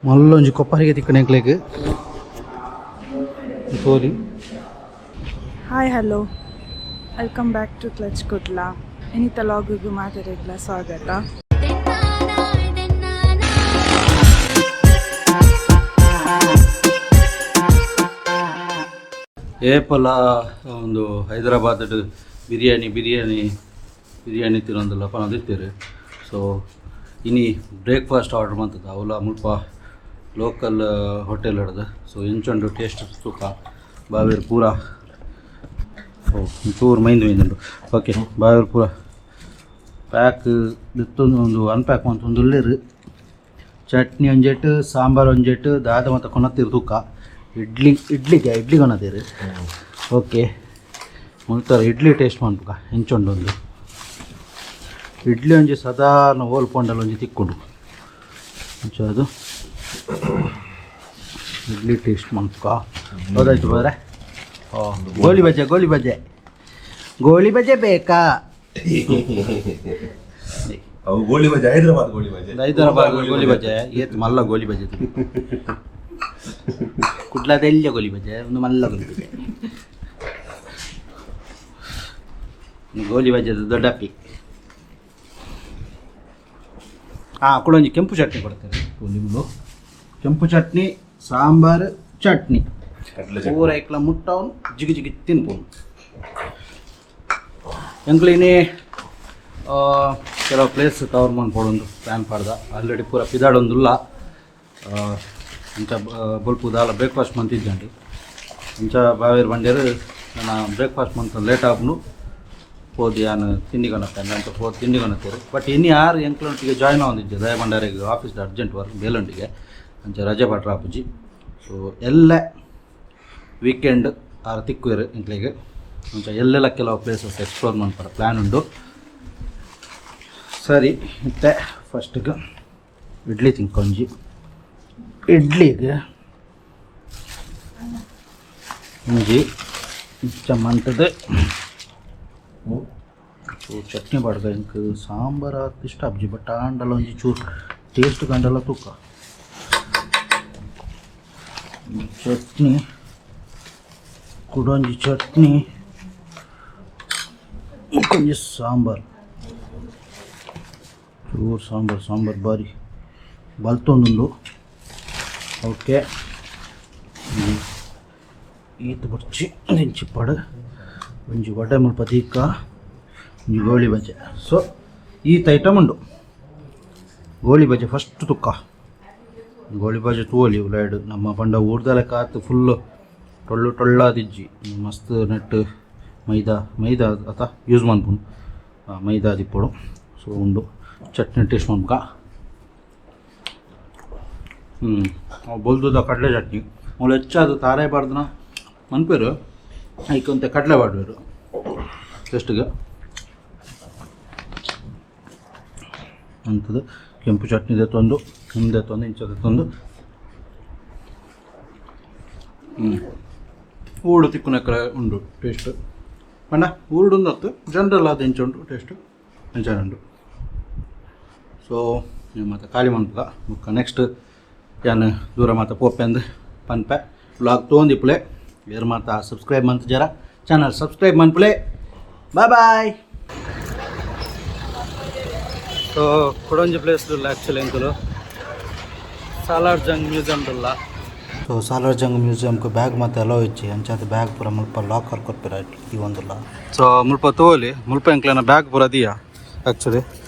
ಮಲ್ಲೊಂಜಿ ಕೊಪ್ಪರಿಗೆ ತಿಕ್ಕಣೆಕ್ಲೆಗ್ ತೋಲಿ. Hi, hello, welcome back to Clutch Kudla. ಇನಿತ ಲಾಗಿಗೂ ಮಾತೆರೆಗ್ಲ ಸ್ವಾಗತ. ಏಪಲ ಒಂದು ಹೈದರಾಬಾದ್ ಬಿರಿಯಾನಿ ಬಿರಿಯಾನಿ ಬಿರಿಯಾನಿ ತಿನ್ನೊಂದಿಲ್ಲ ಪನೊಂದಿತ್ತೆರ್. ಸೊ ಇನಿ ಬ್ರೇಕ್ಫಾಸ್ಟ್ ಆರ್ಡರ್ ಮಂತದ, ಅವಲ ಮುಲ್ಪ ಲೋಕಲ್ ಹೋಟೆಲ್ ಹಿಡ್ದು. ಸೊ ಎಂಚುಂಡು ಟೇಸ್ಟ್ ತೂಕ. ಬಾವೇರು ಪೂರ ಓ ಚೂರು ಮೈಂದು ಮೈಂದುಂಡು. ಓಕೆ, ಬಾವೇರು ಪೂರ ಪ್ಯಾಕ್ ದೆತ್ತೊಂದು ಒಂದು ಅನ್ಪ್ಯಾಕ್ ಮಂತೊಂದುಲ್ಲೆರ್. ಚಟ್ನಿ ಒಂಜೆಟ್, ಸಾಂಬಾರ್ ಒಂಜೆಟ್, ದಾದ ಮಾತ ಕೊನತ್ತೆರ್ ತೂಕ. ಇಡ್ಲಿ, ಇಡ್ಲಿಗೆ ಇಡ್ಲಿ ಕೊನತ್ತೆರ್. ಓಕೆ, ಮುಲ್ತರ ಇಡ್ಲಿ ಟೇಸ್ಟ್ ಮನ್ಪುಗ ಎಂಚುಂಡು ಒಂದು. ಇಡ್ಲಿ ಒಂಜಿ ಸಾಧಾರಣ ಓಲ್ ಪೊಂಡಲ ಒಂಜಿ ತಿಕ್ಕುಂಡು. ಅಂಚ ಅದು ಇಡ್ಲಿ ಟೇಸ್ಟ್ ಮನ್ಪುಗ. ಹೌದಾಯ್ತು ಬೋದ್ರೆ. ಓ, ಗೋಲಿ ಬಜೆ, ಗೋಲಿ ಬಜೆ, ಗೋಲಿ ಬಜೆ ಬೇಕಾ? ಅವು ಗೋಳಿ ಬಜೆ, ಹೈದರಾಬಾದ್ ಗೋಳಿ ಬಜೆ. ಹೈದರಾಬಾದ್ ಗೋಲಿ ಬಜೆ. ಏತ್ ಮಲ್ಲ ಗೋಲಿ ಬಜೆ! ಕುಡ್ಲದ ಎಲ್ಯ ಗೋಲಿ ಬಜೆ, ಒಂದು ಮಲ್ಲ ಗೋಲಿ ಬಜೆ. ಗೋಲಿ ಬಜೆದ ದೊಡ್ಡಪ್ಪಿ. ಹಾಂ, ಕೂಡ ಒಂಜಿ ಕೆಂಪು ಚಟ್ನಿ ಕೊಡ್ತಾರೆ ನಿಮ್ಮದು. ಕೆಂಪು ಚಟ್ನಿ, ಸಾಂಬಾರು, ಚಟ್ನಿ. ಕಡಲೆ ಚಟ್ನಿ. ಪೂರ ಐಕ್ಲ ಮುಟ್ಟವನು ಜಿಗಿ ಜಿಗಿ ತಿನ್ಪೋನು. ಎಂಕ್ಲು ಇನಿ ಕೆಲವು ಪ್ಲೇಸ್ ಕವರ್ ಮನ್ಪೊಡೊಂದು ಪ್ಲ್ಯಾನ್ ಪಾಡ್ದ. ಆಲ್ರೆಡಿ ಪೂರ ಪಿದಾಡೊಂದುಲ್ಲ. ಅಂಚ ಬೊಲ್ಪು ದಾಲ ಬ್ರೇಕ್ಫಾಸ್ಟ್ ಮಂತಿಜ್ಜಂಡಿ. ಅಂಚ ಬಾವೇರು ಬಂಡೇರು ನನ್ನ ಬ್ರೇಕ್ಫಾಸ್ಟ್ ಮಂತ ಲೇಟ್ ಆಪುಂಡು, ಪೋದು ಯಾನ್ ತಿಂಡಿ ಕೊನತ್ತೆ ಅಂಚ ಪೋದು ತಿಂಡಿ ಕೊನತ್ತೇರು. ಬಟ್ ಇನಿ ಆರು ಎಂಕ್ಲೊಟ್ಟಿಗೆ ಜಾಯ್ನ್ ಆವೊಂದಿಜ್ಜೆ. ದಯ ಬಂಡಾರಿಗೆ office urgent work ಬೇಲೊಂಡಿಗೆ, ಅಂಚ ರಜೆ ಪಾಟ್ರ ಆಪುಜಿ. ಸೊ ಎಲ್ಲ ವೀಕೆಂಡ್ ಆರು ತಿಕ್ಕುವೆರು ಎಂಕ್ಲೆಗ್. ಅಂಚ ಎಲ್ಲೆಲ್ಲ ಕೆಲವು ಪ್ಲೇಸಸ್ ಎಕ್ಸ್ಪ್ಲೋರ್ ಮನ್ಪರ ಪ್ಲ್ಯಾನ್ ಉಂಡು. ಸರಿ, ಇತ್ತೆ ಫಸ್ಟಿಗೆ ಇಡ್ಲಿ ತಿನ್ಕೊಂಜಿ. ಇಡ್ಲಿಗೆ ಒಂಜಿ ಇಂಚ ಮಂತದ ಚಟ್ನಿ ಪಾಡ್ದ. ಎಂಕ್ ಸಾಂಬಾರ್ ಆತ್ ಇಷ್ಟ ಆಪುಜಿ, ಬಟ್ ಆಂಡಲ ಒಂಜಿ ಚೂರು ಟೇಸ್ಟ್ ಕಂಡಲ ತೂಕ. ಒಂಜಿ ಚಟ್ನಿ, ಕುಡೊಂಜಿ ಚಟ್ನಿ, ಒಂಜಿ ಸಾಂಬಾರ್, ಚೂರು ಸಾಂಬಾರ್. ಸಾಂಬಾರ್ ಬಾರಿ ಬಲ್ತೊಂದುಂಡು. ಓಕೆ, ಈತ್ ಬೊರ್ಚಿ ಇಂಚಿಪ್ಪಡು. ಒಂಜಿ ವಡೆ ಮುಲ್ಪ ದೀಕ, ಒಂಜಿ ಗೋಳಿ ಬಜೆ. ಸೊ ಈತ್ ಐಟಮ್ ಉಂಡು. ಗೋಳಿ ಬಜೆ ಫಸ್ಟ್ ತುಕ್ಕ. ಗೋಳಿ ಬಜೆ ತೂವೊಲಿ ಉಲೈಡ್. ನಮ್ಮ ಪಂಡ ಊರ್ದ ಲೆಕ್ಕ ಆತ್ ಫುಲ್ಲು ಟೊಳ್ಳು ಟೊಳ್ಳಾದಿಜ್ಜಿ. ಮಸ್ತ್ ನೆಟ್ ಮೈದಾ, ಮೈದಾ ಅತ ಯೂಸ್ ಮನ್ಪುನು, ಮೈದಾ ದಿಪ್ಪೊಡು. ಸೊ ಉಂಡು. ಚಟ್ನಿ ಟೇಸ್ಟ್ ಮನ್ಪುಗ. ಅವು ಬೊಲ್ದುದ ಕಡಲೆ ಚಟ್ನಿ. ಮೂಲು ಹೆಚ್ಚಾದ್ ತಾರೆ ಪಾಡ್ದನ ಮನ್ಪೆರು, ಐಕ್ ಒಂತೆ ಕಡಲೆ ಪಾಡುವೆರು ಟೇಸ್ಟ್ಗೆ ಅಂಥದ್ದು. ಕೆಂಪು ಚಟ್ನಿ ದೆತ್ತೊಂದು, ಹಿಂದೆ ತಂದು, ಇಂಚ ತಂದು. ಊಡು ತಿಕ್ಕುನ ಕಡೆ ಉಂಡು ಟೇಸ್ಟ್. ಪಂಡ ಊರುಡು ಅತ್ತು, ಜನರಲ್ ಆದ ಇಂಚ ಉಂಟು ಟೇಸ್ಟ್, ಅಂಚನೆ ಉಂಡು. ಸೊ ಮತ್ತು ಖಾಲಿ ಮನ್ಪುಗ. ಬೊಕ್ಕ ನೆಕ್ಸ್ಟ್ ಯಾನ್ ದೂರ ಮಾತ ಪೋಪೆಂದು ಪನ್ಪೆ. ವ್ಲಾಗ್ ತೊಗೊಂದಿಪ್ಪುಲೆ. ಏರ್ ಮಾತ ಸಬ್ಸ್ಕ್ರೈಬ್ ಮಂತ್ ಜರ, ಚಾನಲ್ ಸಬ್ಸ್ಕ್ರೈಬ್ ಮನ್ಪುಲೆ. Bye bye. ಸೊ ಕುಡೊಂಜಿ ಪ್ಲೇಸ್ ಉಲ್ಲ ಆ್ಯಕ್ಚುಲಿ ಎಂಕುಲು ಸಾಲಾರ್ ಜಂಗ್ ಮ್ಯೂಸಿಯಂ ಉಲ್ಲ. ಸೊ ಸಾಲಾರ್ ಜಂಗ್ ಮ್ಯೂಸಿಯಂಗೆ ಬ್ಯಾಗ್ ಮತ್ತು ಅಲೋ ಇಜ್ಜಿ. ಅಂಚಾದ ಬ್ಯಾಗ್ ಪೂರ ಮುಲ್ಪ ಲಾಕರ್ ಕೊರ್ಪೆರ್ ಒಂದುಲ್ಲ. ಸೊ ಮುಲ್ಪ ತೋಲಿ, ಮುಲ್ಪ ಎಂಕ್ಲೆನ ಬ್ಯಾಗ್ ಪೂರ ದಿಯ ಆ್ಯಕ್ಚುಲಿ.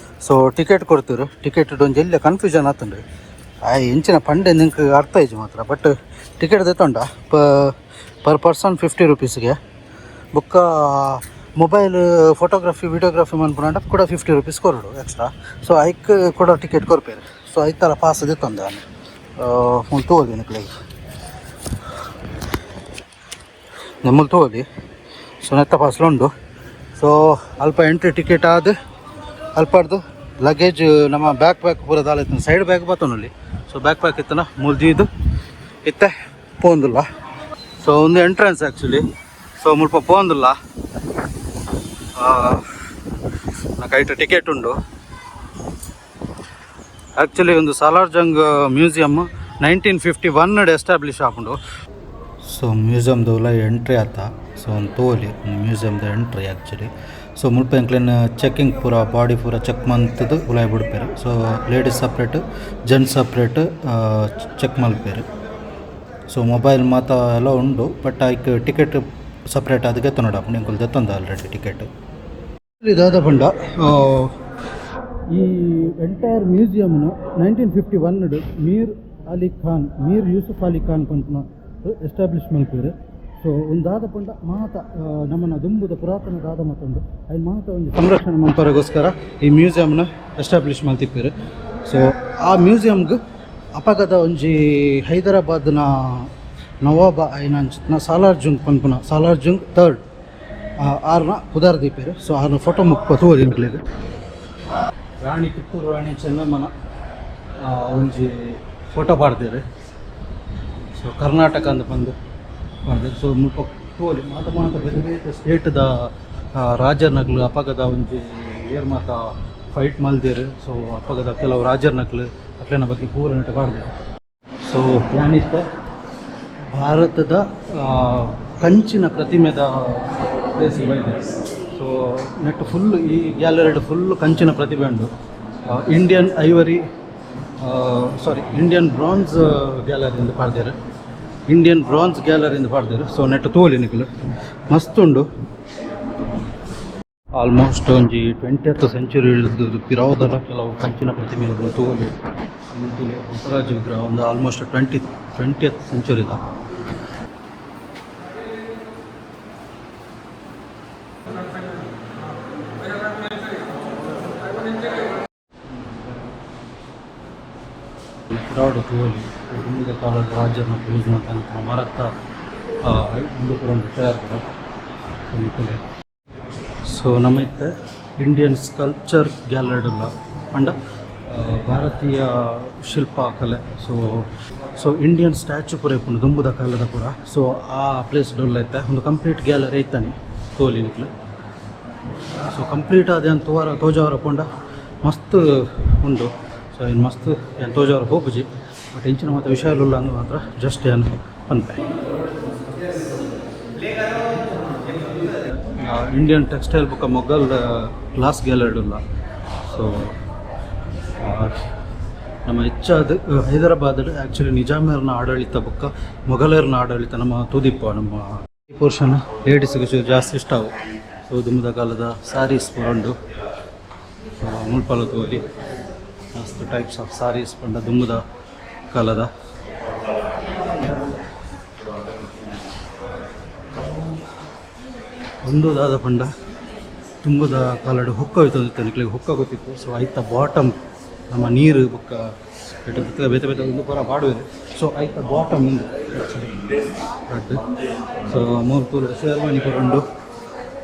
ಸೊ ಟಿಕೆಟ್ ಕೊಡ್ತಿರು. ಟಿಕೆಟ್ ಒಂಜಿ ಎಲ್ಲ ಕನ್ಫ್ಯೂಷನ್ ಆತುಂಡು. ಆಯ್ ಇಂಚಿನ ಪಂಡೆ ನಿಂಕ್ ಅರ್ಥ ಇಜ್ಜಿ ಮಾತ್ರ. ಬಟ್ ಟಿಕೆಟ್ ದೆತ್ತೊಂಡ ಪರ್ ಪರ್ಸನ್ 50 ರುಪೀಸ್ಗೆ. ಬೊಕ್ಕ mobile photography, videography ಮನ್ಪುನಂಡ ಕೂಡ 50 ರುಪೀಸ್ ಕೊರೊಡು ಎಕ್ಸ್ಟ್ರಾ. ಸೊ ಐಕ್ ಕೂಡ ಟಿಕೆಟ್ ಕೊರ್ಪೆರ್. ಸೊ ಐತರ ಪಾಸ್ ದೆತ್ತೊಂದೆ ಯಾನ್. ಮೂಲು ತೂವೊಲಿ ನಿಕ್ಲೆಗ್, ಮೂಲು ತೂವೊಲಿ. ಸೊ ನೆತ್ತ ಪಾಸ್ಲ ಉಂಡು. ಸೊ ಅಲ್ಪ ಎಂಟ್ರಿ ಟಿಕೆಟ್ ಆದ್ ಅಲ್ಪಡ್ದು ಲಗೇಜ್, ನಮ್ಮ ಬ್ಯಾಕ್ ಪ್ಯಾಕ್ ಪೂರ ದಾಲ ಇತ್ತು, ಸೈಡ್ ಬ್ಯಾಗ್ ಬತ್ತೊನೊಲಿ. ಸೊ ಬ್ಯಾಕ್ ಪ್ಯಾಕ್ ಇತ್ತನ ಮೂಲು ದೀದು ಇತ್ತೆ ಪೋಂದುಲ್ಲ. ಸೊ ಒಂದು ಎಂಟ್ರೆನ್ಸ್ ಆ್ಯಕ್ಚುಲಿ. ಸೊ ಮುಲ್ಪ ಪೋಂದುಲ್ಲ. ಕೈಟ್ ಟಿಕೆಟ್ ಉಂಡು. ಆ್ಯಕ್ಚುಲಿ ಒಂದು ಸಾಲಾರ್ ಜಂಗ್ ಮ್ಯೂಸಿಯಮ್. 1951 ಎಸ್ಟಾಬ್ಲಿಷ್ ಆಪುಂಡು. ಸೊ ಮ್ಯೂಸಿಯಮ್ದವುಲ ಎಂಟ್ರಿ ಆತ. ಸೊ ಒಂದು ತೋಲಿ ಮ್ಯೂಸಿಯಮ್ದ ಎಂಟ್ರಿ ಆ್ಯಕ್ಚುಲಿ. ಸೊ ಮುಲ್ಪ ಎಂಕ್ಲೆನ ಚೆಕಿಂಗ್ ಪೂರ, ಬಾಡಿ ಪೂರ ಚೆಕ್ ಮಂತುದು ಉಲಾಯಿ ಬುಡ್ಪೆರ್. So ladies separate, gents separate check ಮಲ್ಪೆರ್. ಸೊ ಮೊಬೈಲ್ ಮಾತ ಎಲ್ಲ ಉಂಡು, ಬಟ್ ಐಕ್ ಟಿಕೆಟ್ ಸಪ್ರೇಟ್ ಆದ್ ದೆತ್ತೊನೊಡಾಪುಂಡು. ಎಂಕುಲು ದೆತ್ತೊಂದ ಆಲ್ರೆಡಿ ಟಿಕೆಟ್. ದಾದ ಪಂಡ, ಈ ಎಂಟೈರ್ ಮ್ಯೂಸಿಯಮ್ನು 1951 ಮೀರ್ ಅಲಿ ಖಾನ್, ಮೀರ್ ಯೂಸುಫ್ ಅಲಿ ಖಾನ್ ಪನ್ಪುನ ಎಸ್ಟಾಬ್ಲಿಷ್ ಮಲ್ಪೆರ್. ಸೊ ಒಂದು ದಾದ ಪಂಡ, ಮಾತ ನಮ್ಮನ ದುಂಬುದ ಪುರಾತನ ದಾದ ಮತ್ತೊಂದು ಐನ್ ಮಾತ ಒಂಜಿ ಸಂರಕ್ಷಣೆ ಮಲ್ಪರೆಗೋಸ್ಕರ ಈ ಮ್ಯೂಸಿಯಮ್ನ ಎಸ್ಟಾಬ್ಲಿಷ್ ಮಲ್ತಿಪ್ಪೆರ್. ಸೊ ಆ ಮ್ಯೂಸಿಯಮ್ಗೆ ಅಪಗದ ಒಂಜಿ ಹೈದರಾಬಾದ್ನ ನವಾಬ ಐನಂಚಿನ ಸಾಲಾರ್ ಜುಂಗ್ ಪನ್ಪುನ, ಸಾಲಾರ್ ಜುಂಗ್ ಥರ್ಡ್ ಆರ್ನ ಪುದರ್ ದೀಪೆರ್. ಸೊ ಆರ್ನ ಫೋಟೋ ಮುಲ್ಪ ತೂವೊಲಿ ನಿಕ್ಲೆಗ್. ರಾಣಿ ಕಿತ್ತೂರು ರಾಣಿ ಚೆನ್ನಮ್ಮನ ಒಂಜಿ ಫೋಟೋ ಪಾಡ್ದೆರ್. ಸೊ ಕರ್ನಾಟಕ ಅಂದ್ ಪಂದ್ ಪಾಡ್ದೆರ್. ಸೊ ಮುಲ್ಪ ತೂವೊಲಿ, ಮಾತ ಮಾತ ಬೇತೆ ಬೇತೆ ಸ್ಟೇಟ್ದ ರಾಜರ್ನಕ್ಲು ಅಪಗದ ಒಂಜಿ ಏರ್ ಮಾತ ಫೈಟ್ ಮಲ್ದೆರ್. ಸೊ ಅಪಗದ ಕೆಲವು ರಾಜರ್ನಕ್ಲು, ಅಕ್ಲೆನ ಬಗ್ಗೆ ಪೂರ ನೆಟ್ಟ್ ಪಾಡ್ದೆರ್. ಸೊ ಯಾನಿತ್ತೆ ಭಾರತದ ಕಂಚಿನ ಪ್ರತಿಮೆದ ಪ್ಲೇಸ್ ಬೈದೆ. ಸೊ ನೆಟ್ ಫುಲ್, ಈ ಗ್ಯಾಲರಿಡ್ ಫುಲ್ ಕಂಚಿನ ಪ್ರತಿಮೆ ಉಂಡು. Indian ivory, sorry, Indian bronze gallery ಇಂದ್ ಪಾಡ್ದೆರ್. ಇಂಡಿಯನ್ ಬ್ರಾನ್ಸ್ ಗ್ಯಾಲರಿ ಇಂದ್ ಪಾಡ್ದೆರ್. ಸೊ ನೆಟ್ ತೂವೊಲಿ ನಿಕುಲು, ಮಸ್ತ್ ಉಂಡು. ಆಲ್ಮೋಸ್ಟ್ ಒಂಜಿ 20th century ಪಿರವುದಲ ಕೆಲವು ಕಂಚಿನ ಪ್ರತಿಮೆಗಳು ತೂವೊಲಿ. ನಟರಾಜ ವಿಗ್ರಹ ಒಂದು ಆಲ್ಮೋಸ್ಟ್ 20th ಸೆಂಚುರಿದ. ಪಿರಾವುಡು ತೂವೊಲಿ, ದುಂಬುದ ಕಾಲದ ರಾಜರನ್ನ ಯೂಸ್ ಮಂತೊಂದಿತ್ತಿನ ಮರತ್ತ ಉಂದು ಪೂರ ಉಂಡು, ಚೇರ್ ಪೂರ. ಸೊ ನಮ್ಮ ಇತ್ತೆ ಇಂಡಿಯನ್ ಸ್ಕಲ್ಪ್ಚರ್ ಗ್ಯಾಲರಿ ಉಲ್ಲ ಪಂಡ ಭಾರತೀಯ ಶಿಲ್ಪಕಲೆ. ಸೊ ಸೊ ಇಂಡಿಯನ್ ಸ್ಟ್ಯಾಚು ಪೂರ ಇಪ್ಪುಂಡು, ದುಂಬುದ ಕಾಲದ ಪೂರ. ಸೊ ಆ ಪ್ಲೇಸ್ ಉಲ್ಲ ಇತ್ತೆ. ಒಂದು ಕಂಪ್ಲೀಟ್ ಗ್ಯಾಲರಿ ಐತಾನೆ, ತೋಲಿ ನಿಕ್ಲು. ಸೊ ಕಂಪ್ಲೀಟ್ ಆದ ತೋವಾರ ತೋಜಾವರ ಪೋಂಡ ಮಸ್ತ್ ಉಂಡು. ಸೊ ಇನ್ನು ಮಸ್ತ್ ಏನು ತೋಜಾವರ ಪೋಪುಜಿ, ಬಟ್ ಇಂಚಿನ ಮಾತ ವಿಷಯಲುಲ್ಲ ಅಂದ್ ಮಾತ್ರ ಜಸ್ಟ್ ಏನು ಪನ್ಪೆ. ಇಂಡಿಯನ್ ಟೆಕ್ಸ್ಟೈಲ್ ಬೊಕ್ಕ ಮೊಘಲ್ ಗ್ಲಾಸ್ ಗ್ಯಾಲರಿ ಉಲ್ಲ. ಸೊ ನಮ್ಮ ಹೆಚ್ಚಾದ ಹೈದರಾಬಾದ್ ಆ್ಯಕ್ಚುಲಿ ನಿಜಾಮರ್ನ ಆಡಳಿತ ಬೊಕ್ಕ ಮೊಘಲರ್ನ ಆಡಳಿತ ನಮ್ಮ ತೂದಿಪ್ಪ. ನಮ್ಮ ಪೋರ್ಷನ್ ಲೇಡೀಸ್ಗೆ ಜಾಸ್ತಿ ಇಷ್ಟ ಅವು. ಸೊ ದುಂಬುದ ಕಾಲದ ಸಾರೀಸ್ ಪೂರ ಉಂಡು. ಸೊ ಮುಲ್ಪಲ ತೂವೊಲಿ, ಮಸ್ತ್ ಟೈಪ್ಸ್ ಆಫ್ ಸಾರೀಸ್ ಪಂಡ ದುಂಬುದ ಕಾಲದ. ಒಂದು ದಾದ ಪಂಡ, ದುಂಬುದ ಕಾಲಡ್ ಹುಕ್ಕ ಹೋಯ್ತೊಂದಿತ್ತು. ನಿಕ್ಲೆಗ್ ಹುಕ್ಕ ಗೊತ್ತಿತ್ತು. ಸೊ ಐತ ಬಾಟಮ್ ನಮ್ಮ ನೀರು ಬೊಕ್ಕ ಬೇತೆ ಬೇತೆ ಬೇತೆ ಒಂದು ಪೂರ ಪಾಡುವೆರ್. ಸೊ ಐತ ಬಾಟಮ್ ಉಂದು ಆ್ಯಕ್ಚುಲಿ ರಡ್ಡ್. ಸೊ ಮೂಲು ಪೂರ ಶೇರ್ವಾನಿ ಪೂರ ಉಂಡು,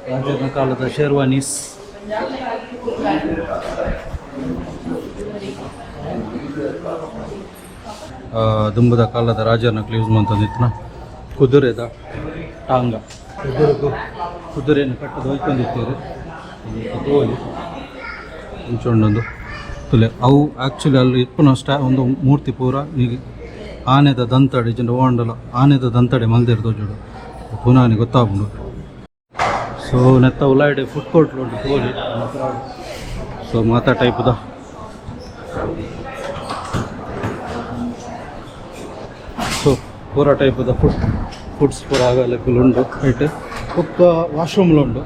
ರಾಜನ ಕಾಲದ ಶೇರ್ವಾನೀಸ್. ದುಂಬುದ ಕಾಲದ ರಾಜನಕ್ಲು ಯೂಸ್ ಮಂತೊಂದಿತ್ತಿನ ಕುದುರೆದ ಟಾಂಗ. ಕುದುರೆಗೂ ಕುದುರೆಯನ್ನು ಕಟ್ಟದು ಹೋಯ್ತೊಂದಿತ್ತೆರ್. ತೂವೊಲಿ ಇಂಚ ಉಂಡೊಂದು ತೂಲೆ. ಅವು ಆ್ಯಕ್ಚುಲಿ ಅಲ್ಲಿ ಇಪ್ಪುನ ಒಂದು ಮೂರ್ತಿ ಪೂರ ಈ ಆನೆದ ದಂತಡೆ ಇಜ್ಜಿಂಡ ಓಂಡಲ ಆನೆದ ದಂತಡೆ ಮಲ್ದೆರ್ ತೋಜೊಡು. ಪುನಾನಿ ಗೊತ್ತಾಪುಂಡು. ಸೊ ನೆತ್ತ ಉಲಾಯಿಡ್ ಫುಡ್ ಕೋರ್ಟ್ ಉಂಡು, ತೂವೊಲಿ. ಸೊ ಮಾತಾ ಟೈಪುದ. ಸೊ ಪೂರ ಟೈಪುದ ಫುಡ್ಸ್ ಪೂರ ಅವೈಲೇಬಲ್ ಉಂಡು ಐಟ್. ಬೊಕ್ಕ ವಾಶ್ರೂಮ್ಲ ಉಂಡು.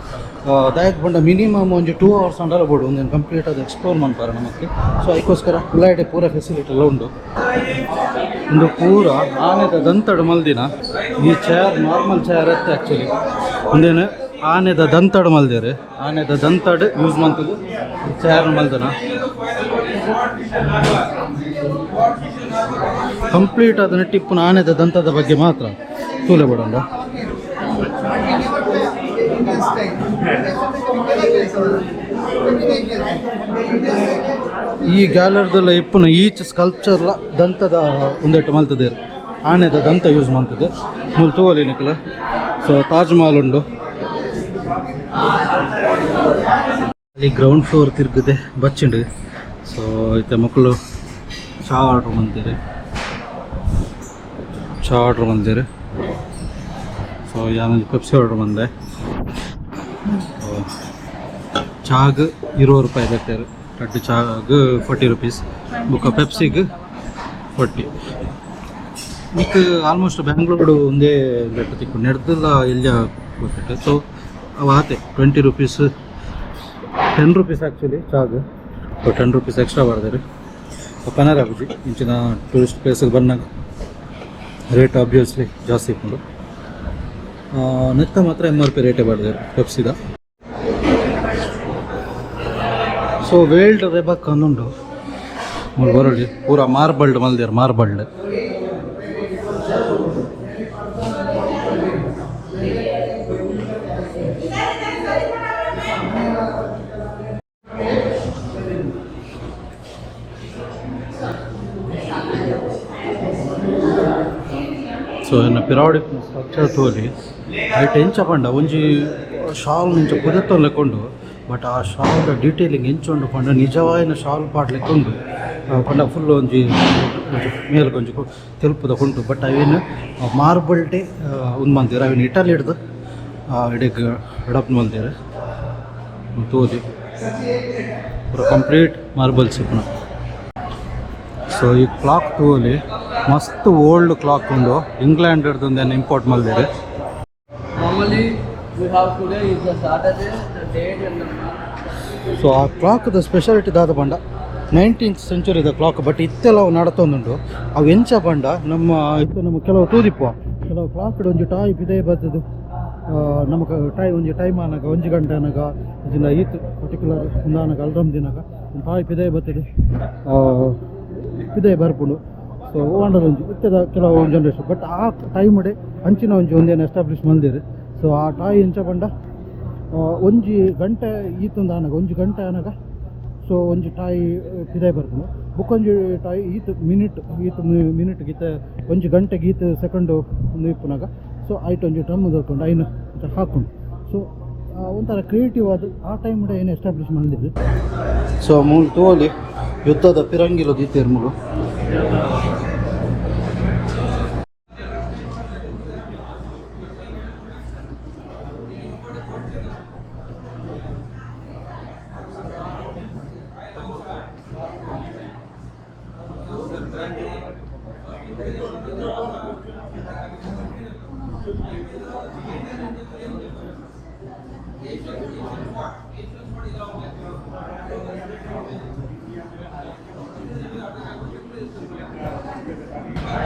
ದಾಯೆಗ್ ಪಂಡ ಮಿನಿಮಮ್ ಒಂಜಿ 2 ಅವರ್ಸ್ ಅಂಡಲ ಬೋಡು ಒಂದೆನ್ ಕಂಪ್ಲೀಟ್ ಆದ್ ಎಕ್ಸ್ಪ್ಲೋರ್ ಮನ್ಪರೆ ನಮಕ್. ಸೊ ಐಕೋಸ್ಕರ ಉಲಾಯಿಡೆ ಪೂರ ಫೆಸಿಲಿಟಿ ಎಲ್ಲ ಉಂಡು. ಉಂದು ಪೂರ ಆನೆದ ದಂತಡ್ ಮಲ್ದಿನ. ಈ ಚೇರ್ ನಾರ್ಮಲ್ ಚೇರ್ ಅತ್ತೆ ಆ್ಯಕ್ಚುಲಿ. ಉಂದೆನ್ ಆನೆದ ದಂತಡ್ ಮಲ್ದೆರ್. ಆನೆದ ದಂತಡ್ ಯೂಸ್ ಮಂತುದು ಚೇರ್ ಮಲ್ದನ. ಕಂಪ್ಲೀಟ್ ಆದ ಟಿಪ್ಪುನ ಆನೆದ ದಂತದ ಬಗ್ಗೆ ಮಾತ್ರ ತೂಲೆ ಬೋಡಂಡ. ಈ ಗ್ಯಾಲರಿದಲ್ಲ ಇಪ್ಪುನ ಈಚ್ ಸ್ಕಲ್ಪ್ಚರ್ಲ ದಂತದ ಉಂದೆಟ್ ಮಲ್ತದೆರ್. ಆನೆದ ದಂತ ಯೂಸ್ ಮಂತುದು. ಮೂಲು ತೂವೊಲಿ ನಿಕುಲು. ಸೊ ತಾಜ್ ಮಹಲ್ ಉಂಡು ಅಲ್ಲಿ. ಗ್ರೌಂಡ್ ಫ್ಲೋರ್ ತಿರುಗದೆ ಬಚ್ಚಿಂಡು. ಸೊ ಇತ್ತೆ ಮೊಕುಲು ಚಾ ಆರ್ಡರ್ ಮಂತೆರ್. ಚಾ ಆರ್ಡ್ರ್ ಮಲ್ದೆರ್. ಸೊ ಯಾನೊಂಜಿ ಪೆಪ್ಸಿ ಆರ್ಡ್ರ್ ಮಲ್ದೆ. ಚಾಗ್ 20 ರೂಪಾಯಿ ದೆತ್ತೆರ್. ರಡ್ಡ್ ಚಾಗ್ 40 ರುಪೀಸ್ ಬೊಕ್ಕ ಪೆಪ್ಸಿಗ್ 40. ನಿಕ್ ಆಲ್ಮೋಸ್ಟ್ ಬ್ಯಾಂಗ್ಳೂರು ಒಂದೇ ಬೆಟ್ಟ ತಿಕ್ಕು ನೆಡ್ದಲ ಎಲ್ಯ ಗೊತ್ತಿಟ್ಟು. ಸೊ ಅವು ಆತೆ 20 rupees, 10 rupees actually ಚಾಗ್. So 10 rupees extra ಪಾಡ್ದೆರ್. ಪನರ ಆಪುಜಿ ಇಂಚಿನ ಟೂರಿಸ್ಟ್ ಪ್ಲೇಸ್ಗೆ ಬನ್ನಗ ರೇಟ್ ಆಬ್ವಿಯಸ್ಲಿ ಜಾಸ್ತಿ ಇಪ್ಪುಂಡು. ನೆತ್ತ ಮಾತ್ರ M R P ರೇಟೇ ಪಾಡ್ದೆರ್ ಪೆಪ್ಸಿದ. ಸೊ ವೇಲ್ಡ್ ರೆಬಕ್ ಅಂದುಂಡು ಮೂಲು ಬರೊಲಿ. ಪೂರ ಮಾರ್ಬಲ್ಡ್ ಮಲ್ದೆರ್, ಮಾರ್ಬಲ್ಡ್. ಸೊ ಎನ್ನ ಪಿರಾವಡಿ ಸ್ಟ್ರಕ್ಚರ್ ತೋಲಿ ಐಟ್ ಎಂಚ ಪಂಡ ಒಂಜಿ ಶಾಲ್ ಇಂಚ ಪುದೆತ್ತೊಂದು ಲೆಕ್ಕೊಂಡು, ಬಟ್ ಆ ಶಾಲ್ದ ಡೀಟೇಲಿಂಗ್ ಎಂಚ ಉಂಡು ಪಂಡ ನಿಜವಾಯಿನ ಶಾಲ್ ಪಾಡ್ಲೆಕ್ಕ ಉಂಡು. ಪಂಡ ಫುಲ್ ಒಂಜಿ ಒಂಜಿ ಮೇಲ್ಗ್ ಒಂಜಿ ತೆಲ್ಪುದ ಉಂಟು. ಬಟ್ ಅವೇನು ಮಾರ್ಬಲ್ಟೇ ಉಂದು ಮಲ್ದೆರ್. ಅವೇನು ಇಟಲಿಡ್ದು ಇಡೆಗ್ ಅಡಾಪ್ಟ್ ಮಲ್ದೆರ್. ತೋಲಿ ಪೂರ ಕಂಪ್ಲೀಟ್ ಮಾರ್ಬಲ್ಸ್ ಇಪ್ಪುನ. ಸೊ ಈ ಕ್ಲಾಕ್ ತೂವೊಲಿ, ಮಸ್ತ್ ಓಲ್ಡ್ ಕ್ಲಾಕ್ ಉಂಡು. ಇಂಗ್ಲೆಂಡ್ ಡ್ದು ಇಂಪೋರ್ಟ್ ಮಲ್ದೆರ್. Normally, we have today is the Saturday, the date and the month. So ಆ ಕ್ಲಾಕ್ದ ಸ್ಪೆಷಾಲಿಟಿ ದಾದ ಪಂಡ 19th ಸೆಂಚುರಿದ ಕ್ಲಾಕ್, but ಇತ್ತೆಲ್ಲ ಅವು ನಡತೊಂದುಂಡು. ಅವು ಎಂಚ ಪಂಡ ನಮ್ಮ ಇತ್ತೆ ನಮ್ಮ ಕೆಲವು ತೂದಿಪ್ಪುವ ಕೆಲವು ಕ್ಲಾಕ್ ಒಂಜಿ ಟಾಯ್ ಪಿದಯಿ ಬತ್ತದು ನಮಕ್ ಟೈ ಒಂಜಿ ಟೈಮ್ ಆನಗ, ಒಂಜಿ ಗಂಟೆ ಆನಗ, ಇಜ್ಜಿಂಡ ಈತ್ ಪರ್ಟಿಕ್ಯುಲರ್ ಉಂದಾನಗ, ಅಲ್ರಮ್ ದಿನಾಗ ಒಂದು ಟಾಯ್ ಪಿದಯಿ ಬತ್ತದು ಪಿದಯಿ ಬರ್ಪುಂಡು. ಸೊ ಓಂಡಲ ಒಂಜಿ ಇತ್ತೆದ ಕೆಲವು ಜನರೇಷನ್, ಬಟ್ ಆ ಟೈಮ್ ಅಂಚಿನ ಒಂಜಿ ಒಂದೇನು ಎಸ್ಟಾಬ್ಲಿಷ್ ಮಲ್ದೆರ್. ಸೊ ಆ ಟಾಯ್ ಎಂಚ ಪಂಡ ಒಂಜಿ ಗಂಟೆ ಈತೊಂದು ಆನಗ, ಒಂಜಿ ಗಂಟೆ ಆನಗ, ಸೊ ಒಂಜಿ ಟಾಯ್ ಪಿದಯಿ ಬರ್ಪುಂಡು. ಬೊಕ್ಕೊಂಜಿ ಟಾಯ್ ಈತ್ ಮಿನಿಟ್, ಈತ್ ಮಿನಿಟ್ ಗೀತ ಒಂಜಿ ಗಂಟೆಗೆ ಈತ್ ಸೆಕೆಂಡು ಒಂದು ಇಪ್ಪುನಾಗ, ಸೊ ಐಟ್ ಒಂಜಿ ಡ್ರಮ್ ದೊಕ್ಕೊಂಡು ಐನ್ ಅಂಚ ಹಾಕುಂಡು. ಸೊ ಒಂಥರ ಕ್ರಿಯೇಟಿವ್ ಆದ್ ಆ ಟೈಮ್ ಏನು ಎಸ್ಟಾಬ್ಲಿಷ್ ಮಲ್ದೆರ್. ಸೊ ಮೂಲು ತೂವೊಲಿ, ಯುದ್ಧದ ಪಿರಂಗಿಲು ದೀತೆರ್ ಮೂಲು.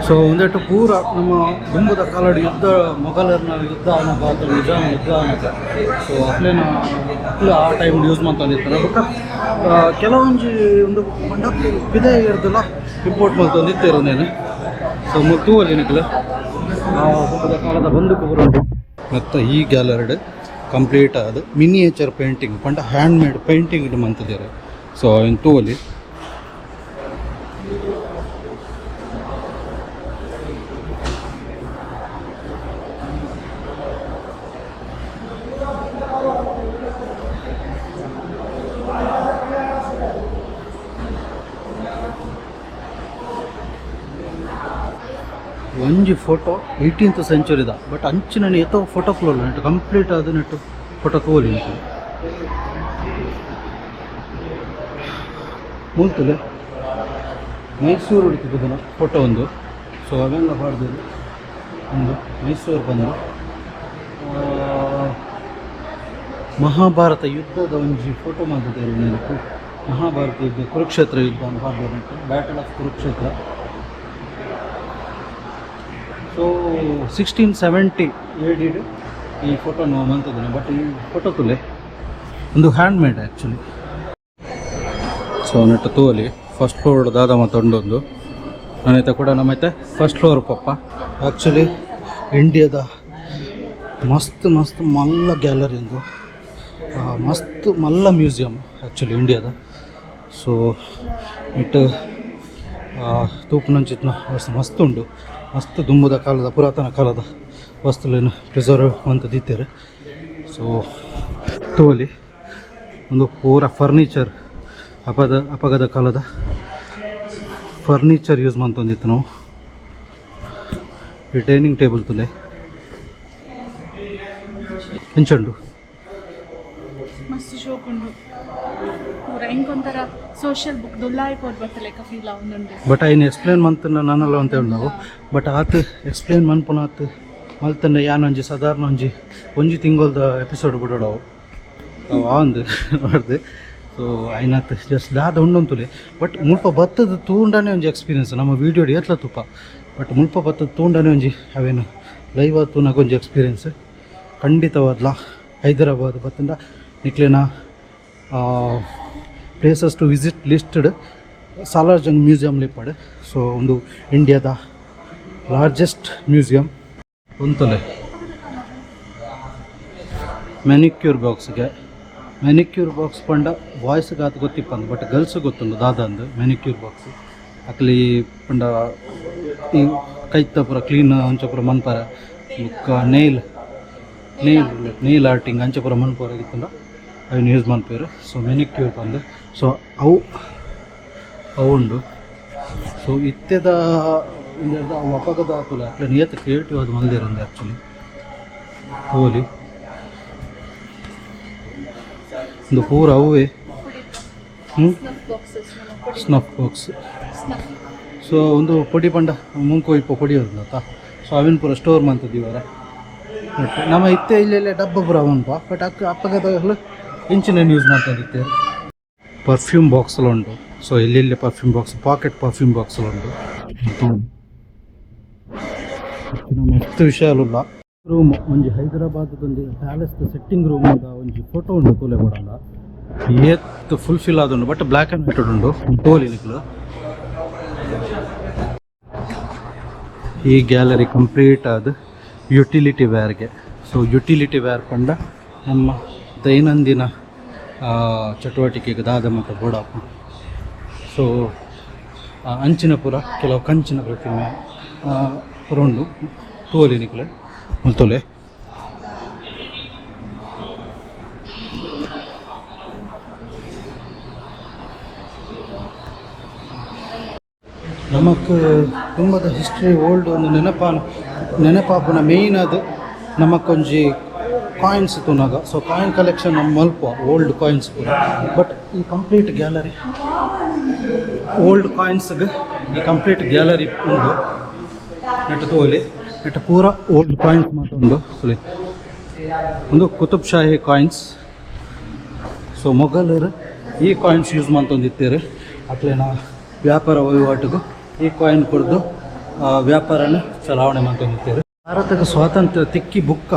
ಸೊ ಒಂದೆಟ್ಟು ಪೂರ ನಮ್ಮ ದುಂಬುದ ಕಾಲಡ್ ಯುದ್ಧ, ಮೊಘಲರ್ನ ಯುದ್ಧ ಆನಗ ಅಥವಾ ನಿಜಾಮ ಯುದ್ಧ ಆನಗ, ಸೊ ಅಕ್ಲೆನ ಅಕ್ಲು ಆ ಟೈಮ್ ಯೂಸ್ ಮಂತೊಂದಿತ್ತೆರ್. ಬೊಕ್ಕ ಕೆಲವೊಂಜಿ ಒಂದು ಪಂಡ ಪಿದಯಿ ಇರ್ದಲ ಇಂಪೋರ್ಟ್ ಮಲ್ತೊಂದಿತ್ತೆರ್ ಉಂದೆನ್. ಸೊ ಮೂಲು ತೂವೊಲಿ ನಿಕುಲು, ದುಂಬುದ ಕಾಲದ ಬಂದೂಕು ಪೂರ ಉಂಡು. ಮತ್ತು ಈ ಗ್ಯಾಲರಿಡ್ ಕಂಪ್ಲೀಟ್ ಆದ್ ಮಿನಿಯೇಚರ್ ಪೇಂಟಿಂಗ್ ಪಂಡ hand made painting ಮಂತುದೆರ್. ಸೊ ಅವೆನ್ ತೂವೊಲಿ. ಒಂಜಿ ಫೋಟೋ 18th ಸೆಂಚುರಿದ, but ಅಂಚಿನ ಏತೋ ಫೋಟೋ ನೆಟ್ ಕಂಪ್ಲೀಟ್ ಆದ್ ನೆಟ್ ಫೋಟೋ ತೂವೊಲಿ ನಿಕುಲು. ಮೂಲು ಮೈಸೂರು ತಿಕ್ಕುದಿನ ಫೋಟೋ ಒಂದು. ಸೊ ಅವೆಲ್ಲ ಪಾಡ್ದೆರ್. ಒಂದು ಮೈಸೂರು ಬಂದು ಮಹಾಭಾರತ ಯುದ್ಧದ ಒಂಜಿ ಫೋಟೋ ಮಲ್ತುದೆರ್. ನೆನಪು ಮಹಾಭಾರತ ಯುದ್ಧ, ಕುರುಕ್ಷೇತ್ರ ಯುದ್ಧ ಅಂತ ಪಾಡ್ದೆರ್. Battle of Kurukshetra. So 1670 ಎಡಿಡ್ ಈ ಫೋಟೋ ಮಂತುದಿನ. ಬಟ್ ಈ ಫೋಟೋ ತೂಲೆ, ಒಂದು hand made actually. So ನೆಟ್ಟ ತೂವೊಲಿ, ಫಸ್ಟ್ ಫ್ಲೋರ್ ದಾದ ಮಾತ ಉಂಡೊಂದು. ನನ ಕೂಡ ನಮ್ಮೈತೆ ಫಸ್ಟ್ ಫ್ಲೋರ್ ಪಪ್ಪ. ಆ್ಯಕ್ಚುಲಿ ಇಂಡಿಯಾದ ಮಸ್ತ್ ಮಸ್ತ್ ಮಲ್ಲ ಗ್ಯಾಲರಿ ಉಂದು, ಮಸ್ತ್ ಮಲ್ಲ ಮ್ಯೂಸಿಯಂ ಆ್ಯಕ್ಚುಲಿ ಇಂಡಿಯಾದ. ಸೊ it ತೂಪುನಂಚಿತ್ತಿನ ಮಸ್ತ್ ಉಂಡು. ಮಸ್ತ್ ದುಂಬುದ ಕಾಲದ, ಪುರಾತನ ಕಾಲದ ವಸ್ತುಲೆನ್ ಪ್ರಿಸರ್ವ್ ಮಂತ್ ದೀತೆರ್. ಸೊ ತೂವೊಲಿ, ಒಂದು ಪೂರ ಫರ್ನಿಚರ್, ಅಪಗದ ಕಾಲದ ಫರ್ನಿಚರ್ ಯೂಸ್ ಮಂತೊಂದಿತ್ತು ನಾವು. ಈ ಡೈನಿಂಗ್ ಟೇಬಲ್ ತುಲೆ ಎಂಚುಂಡು ಮಸ್ತ್ ಶೋಕುಂಡು ಪೂರ ಇಂಕೊಂಥರ ಸೋಷಿಯಲ್ ಬುಕ್ ದುಲ್ಲಾಯಿ ಪೋರ್ ಲೆಕ್ಕ ಫೀಲ್ ಆವೊಂದುಂಡು. ಬಟ್ ಐನ್ ಎಕ್ಸ್ಪ್ಲೇನ್ ಮಂತನ ನನಲ ಅಂತ ನಾವು. ಬಟ್ ಆತ್ ಎಕ್ಸ್ಪ್ಲೇನ್ ಮನ್ಪುನ ಆತ್ ಮಲ್ತಂಡ ಯಾನ್ ಒಂಜಿ ಸಾಧಾರಣ ಒಂಜಿ ಒಂಜಿ ತಿಂಗೊಲ್ದ ಎಪಿಸೋಡ್ ಬಿಡೋಡು ಅವು ಆಂದ್ ನೋಡ್ದು. ಸೊ ಐನಾತ್ ಜಸ್ಟ್ ದಾದ ಉಂಡಂತುಲೆ. ಬಟ್ ಮುಲ್ಪ ಬತ್ತದ ತೂಂಡನೇ ಒಂಜಿ ಎಕ್ಸ್ಪೀರಿಯನ್ಸ್. ನಮ್ಮ ವೀಡಿಯೋ ಏತ್ಲ ತೂಪ, ಬಟ್ ಮುಲ್ಪ ಬತ್ತದ ತೂಂಡನೇ ಒಂಜಿ ಅವೇನು ಲೈವ್ ತೂನಾಗ ಒಂಜಿ ಎಕ್ಸ್ಪೀರಿಯನ್ಸ್. ಖಂಡಿತವಾದ್ಲ ಹೈದರಾಬಾದ್ ಬತ್ತಂಡ ನಿಕ್ಲೆನ places to visit listed Salar Jung museum ಲಿಪ್ಪಡ್. So ಒಂದು ಇಂಡಿಯಾದ ಲಾರ್ಜೆಸ್ಟ್ ಮ್ಯೂಸಿಯಂ. ಉಂತಲೆ ಮ್ಯಾನಿಕ್ಯೂರ್ ಬಾಕ್ಸ್ಗೆ, ಮ್ಯಾನಿಕ್ಯೂರ್ ಬಾಕ್ಸ್ ಪಂಡ ಬಾಯ್ಸ್ಗೆ ಆತ ಗೊತ್ತಿಪ್ಪಂದು, ಬಟ್ ಗರ್ಲ್ಸ್ ಗೊತ್ತುಂಡು ದಾದಂದು ಮ್ಯಾನಿಕ್ಯೂರ್ ಬಾಕ್ಸ್. ಅಕ್ಲಿ ಪಂಡ ಈ ಕೈತ ಪೂರ ಕ್ಲೀನ್ ಅಂಚ ಪೂರ ಮನ್ಪರ, ಬೊಕ್ಕ ನೈಲ್ ನೈಲ್ ನೈಲ್ ಆರ್ಟಿಂಗ್ ಅಂಚ ಪೂರ ಮನ್ಪರ ಇತ್ತುಂಡ ಅವೆನ್ ಯೂಸ್ ಮನ್ಪೆರ್. ಸೊ ಮೆನಿಕ್ಯೂರ್ ಪಂದ್ ಸೊ ಅವು ಅವು ಉಂಡು. ಸೊ ಇತ್ತೆದ ಇಂದೆರ್ದ ಅವು ಅಪಗದ ಆತುಲೆ ಅಕ್ಲೆ ನಿಯತ್ ಕ್ರಿಯೇಟಿವ್ ಆದ್ ಮಲ್ದೆರ್ ಉಂದು ಆ್ಯಕ್ಚುಲಿ ತೋಲಿ. ಉಂದು ಪೂರ ಅವುವೆ. Snuff boxes. Snuff box. Snuff. So ಒಂದು ಪೊಡಿ ಪಂಡ ಮುಂಕು ಇಪ್ಪ ಪೊಡಿ ಇರ್ತದತ್ತ. ಸೊ ಅವಿನ ಪೂರ ಸ್ಟೋರ್ ಮಂತದೀವರ. ಬಟ್ ನಮ್ಮ ಇತ್ತೆ ಇಲ್ಲೆಲ್ಲ ಡಬ್ಬ ಪೂರ ಉಂಪ. ಬಟ್ ಅಕ್ಕ ಅಪ್ಪಗದ ಇಂಚಿನ ಯೂಸ್ ಮಾಡ್ತದಿತ್ತೆ. ಪರ್ಫ್ಯೂಮ್ ಬಾಕ್ಸ್ ಎಲ್ಲ ಉಂಟು. ಸೊ ಎಲ್ಲೆಲ್ಲಿ perfume box, pocket perfume box ಎಲ್ಲ ಉಂಟು. ಮಸ್ತ್ ವಿಷಯ ರೂಮ್ ಒಂಜಿ ಹೈದರಾಬಾದ್ ಒಂಜಿ ಪ್ಯಾಲೇಸ್ ಸೆಟ್ಟಿಂಗ್ ರೂಮ್ ಒಂಜಿ ಫೋಟೋ ಉಂಡು ತೂಲೆ ಕೊಡಲ್ಲ. ಏತ್ ಫುಲ್ಫಿಲ್ ಆದುಂಡು, ಬಟ್ ಬ್ಲ್ಯಾಕ್ ಆ್ಯಂಡ್ ವೈಟ್ ಉಂಡು ತೋಲಿ ನಿಕ್ಲು. ಈ ಗ್ಯಾಲರಿ ಕಂಪ್ಲೀಟ್ ಆದ ಯುಟಿಲಿಟಿ ವೇರ್ಗೆ. ಸೊ ಯುಟಿಲಿಟಿ ವೇರ್ ಪಂಡ ನಮ್ಮ ದೈನಂದಿನ ಚಟುವಟಿಕೆಗೆ ದಾದ ಮತ್ತು ಬೋಡಾಪ. ಸೊ ಅಂಚಿನ ಪೂರ ಕೆಲವು ಕಂಚಿನ ಪ್ರತಿಮೆ ಪೂರ ಉಂಡು ತೋಲಿ ನಿಕ್ಲೆ ಮುಲ್ತೊಲೆ. ನಮಕ್ ತುಂಬದ ಹಿಸ್ಟ್ರಿ ಓಲ್ಡ್ ಒಂದು ನೆನಪಾಪುನ ಮೇಯ್ನ್ ಅದು ನಮಕ್ಕೊಂಜಿ ಕಾಯಿನ್ಸ್ ತೂನಾಗ. ಸೊ ಕಾಯಿನ್ ಕಲೆಕ್ಷನ್ ನಮ್ಮ ಮಲ್ಪ ಓಲ್ಡ್ ಕಾಯಿನ್ಸ್ ಪೂರ. ಬಟ್ ಈ ಕಂಪ್ಲೀಟ್ ಗ್ಯಾಲರಿ ಓಲ್ಡ್ ಕಾಯಿನ್ಸ್ಗೆ, ಈ ಕಂಪ್ಲೀಟ್ ಗ್ಯಾಲರಿ ಉಂಡು. ನೆಟ್ ತೋಲಿ, ನೆಟ್ ಪೂರ ಓಲ್ಡ್ ಕಾಯಿನ್ಸ್ ಮಾತ್ರ ಉಂಡು. ತೂಲೆ ಒಂದು ಕುತುಬ್ ಶಾಹಿ ಕಾಯಿನ್ಸ್. ಸೊ ಮೊಘಲರು ಈ ಕಾಯಿನ್ಸ್ ಯೂಸ್ ಮಂತೊಂದಿತ್ತೆರ್. ಅಕ್ಲೆನ ವ್ಯಾಪಾರ ವಹಿವಾಟಿಗೂ ಈ ಕಾಯಿನ್ ಕೊರ್ದು ವ್ಯಾಪಾರನ ಚಲಾವಣೆ ಮಂತೊಂದಿತ್ತೆರ್. ಭಾರತಕ್ಕೆ ಸ್ವಾತಂತ್ರ್ಯ ತಿಕ್ಕಿ ಬುಕ್ಕ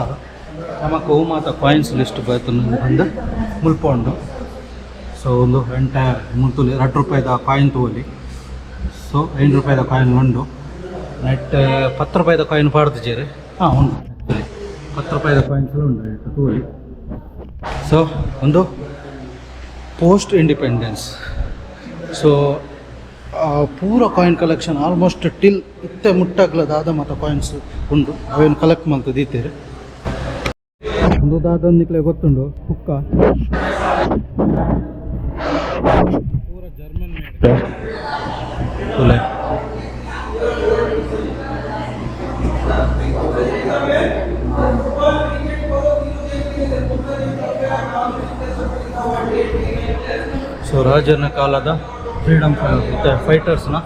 ನಮಕ್ ಅವು ಮಾತ ಕಾಯಿನ್ಸ್ ಲಿಸ್ಟ್ ಬರ್ತುಂಡು ಪಂದ್ ಮುಲ್ಪ ಉಂಡು. ಸೊ ಒಂದು ಎಂಟೈರ್ ಮುಲ್ತುಲಿ 2 ರೂಪಾಯಿದ ಕಾಯಿನ್ ತೂವೊಲಿ. ಸೊ 5 ರೂಪಾಯಿದ ಕಾಯಿನ್ ಉಂಡು. ನೆಟ್ 10 ರೂಪಾಯಿದ ಕಾಯಿನ್ ಪಾಡ್ದಿಜೆರ್. ಹಾಂ, ಉಂಡು 10 ರೂಪಾಯಿದ ಕಾಯಿನ್ಸ್ ಉಂಡು ನೆಟ್ ತೂವೊಲಿ. ಸೊ ಒಂದು ಪೋಸ್ಟ್ ಇಂಡಿಪೆಂಡೆನ್ಸ್. ಸೊ ಪೂರ ಕಾಯಿನ್ ಕಲೆಕ್ಷನ್ ಆಲ್ಮೋಸ್ಟ್ ಟಿಲ್ ಇತ್ತೆ ಮುಟ್ಟಗ್ಲ ದಾದ ಮಾತ ಕಾಯಿನ್ಸ್ ಉಂಡು ಅವೇನು ಕಲೆಕ್ಟ್ ಮಲ್ತ್ ದೀತೆರ್. ಉಂದು ದಾದ ನಿಕ್ಲೆ ಗೊತ್ತುಂಡು? ಹುಕ್ಕ ಪೂರ ಜರ್ಮನ್ ಮೇಡ್ ತೂಲೆ. ಸೊ ರಾಜನ ಕಾಲದ ಫ್ರೀಡಮ್ ಫೈಟರ್ಸ್ನ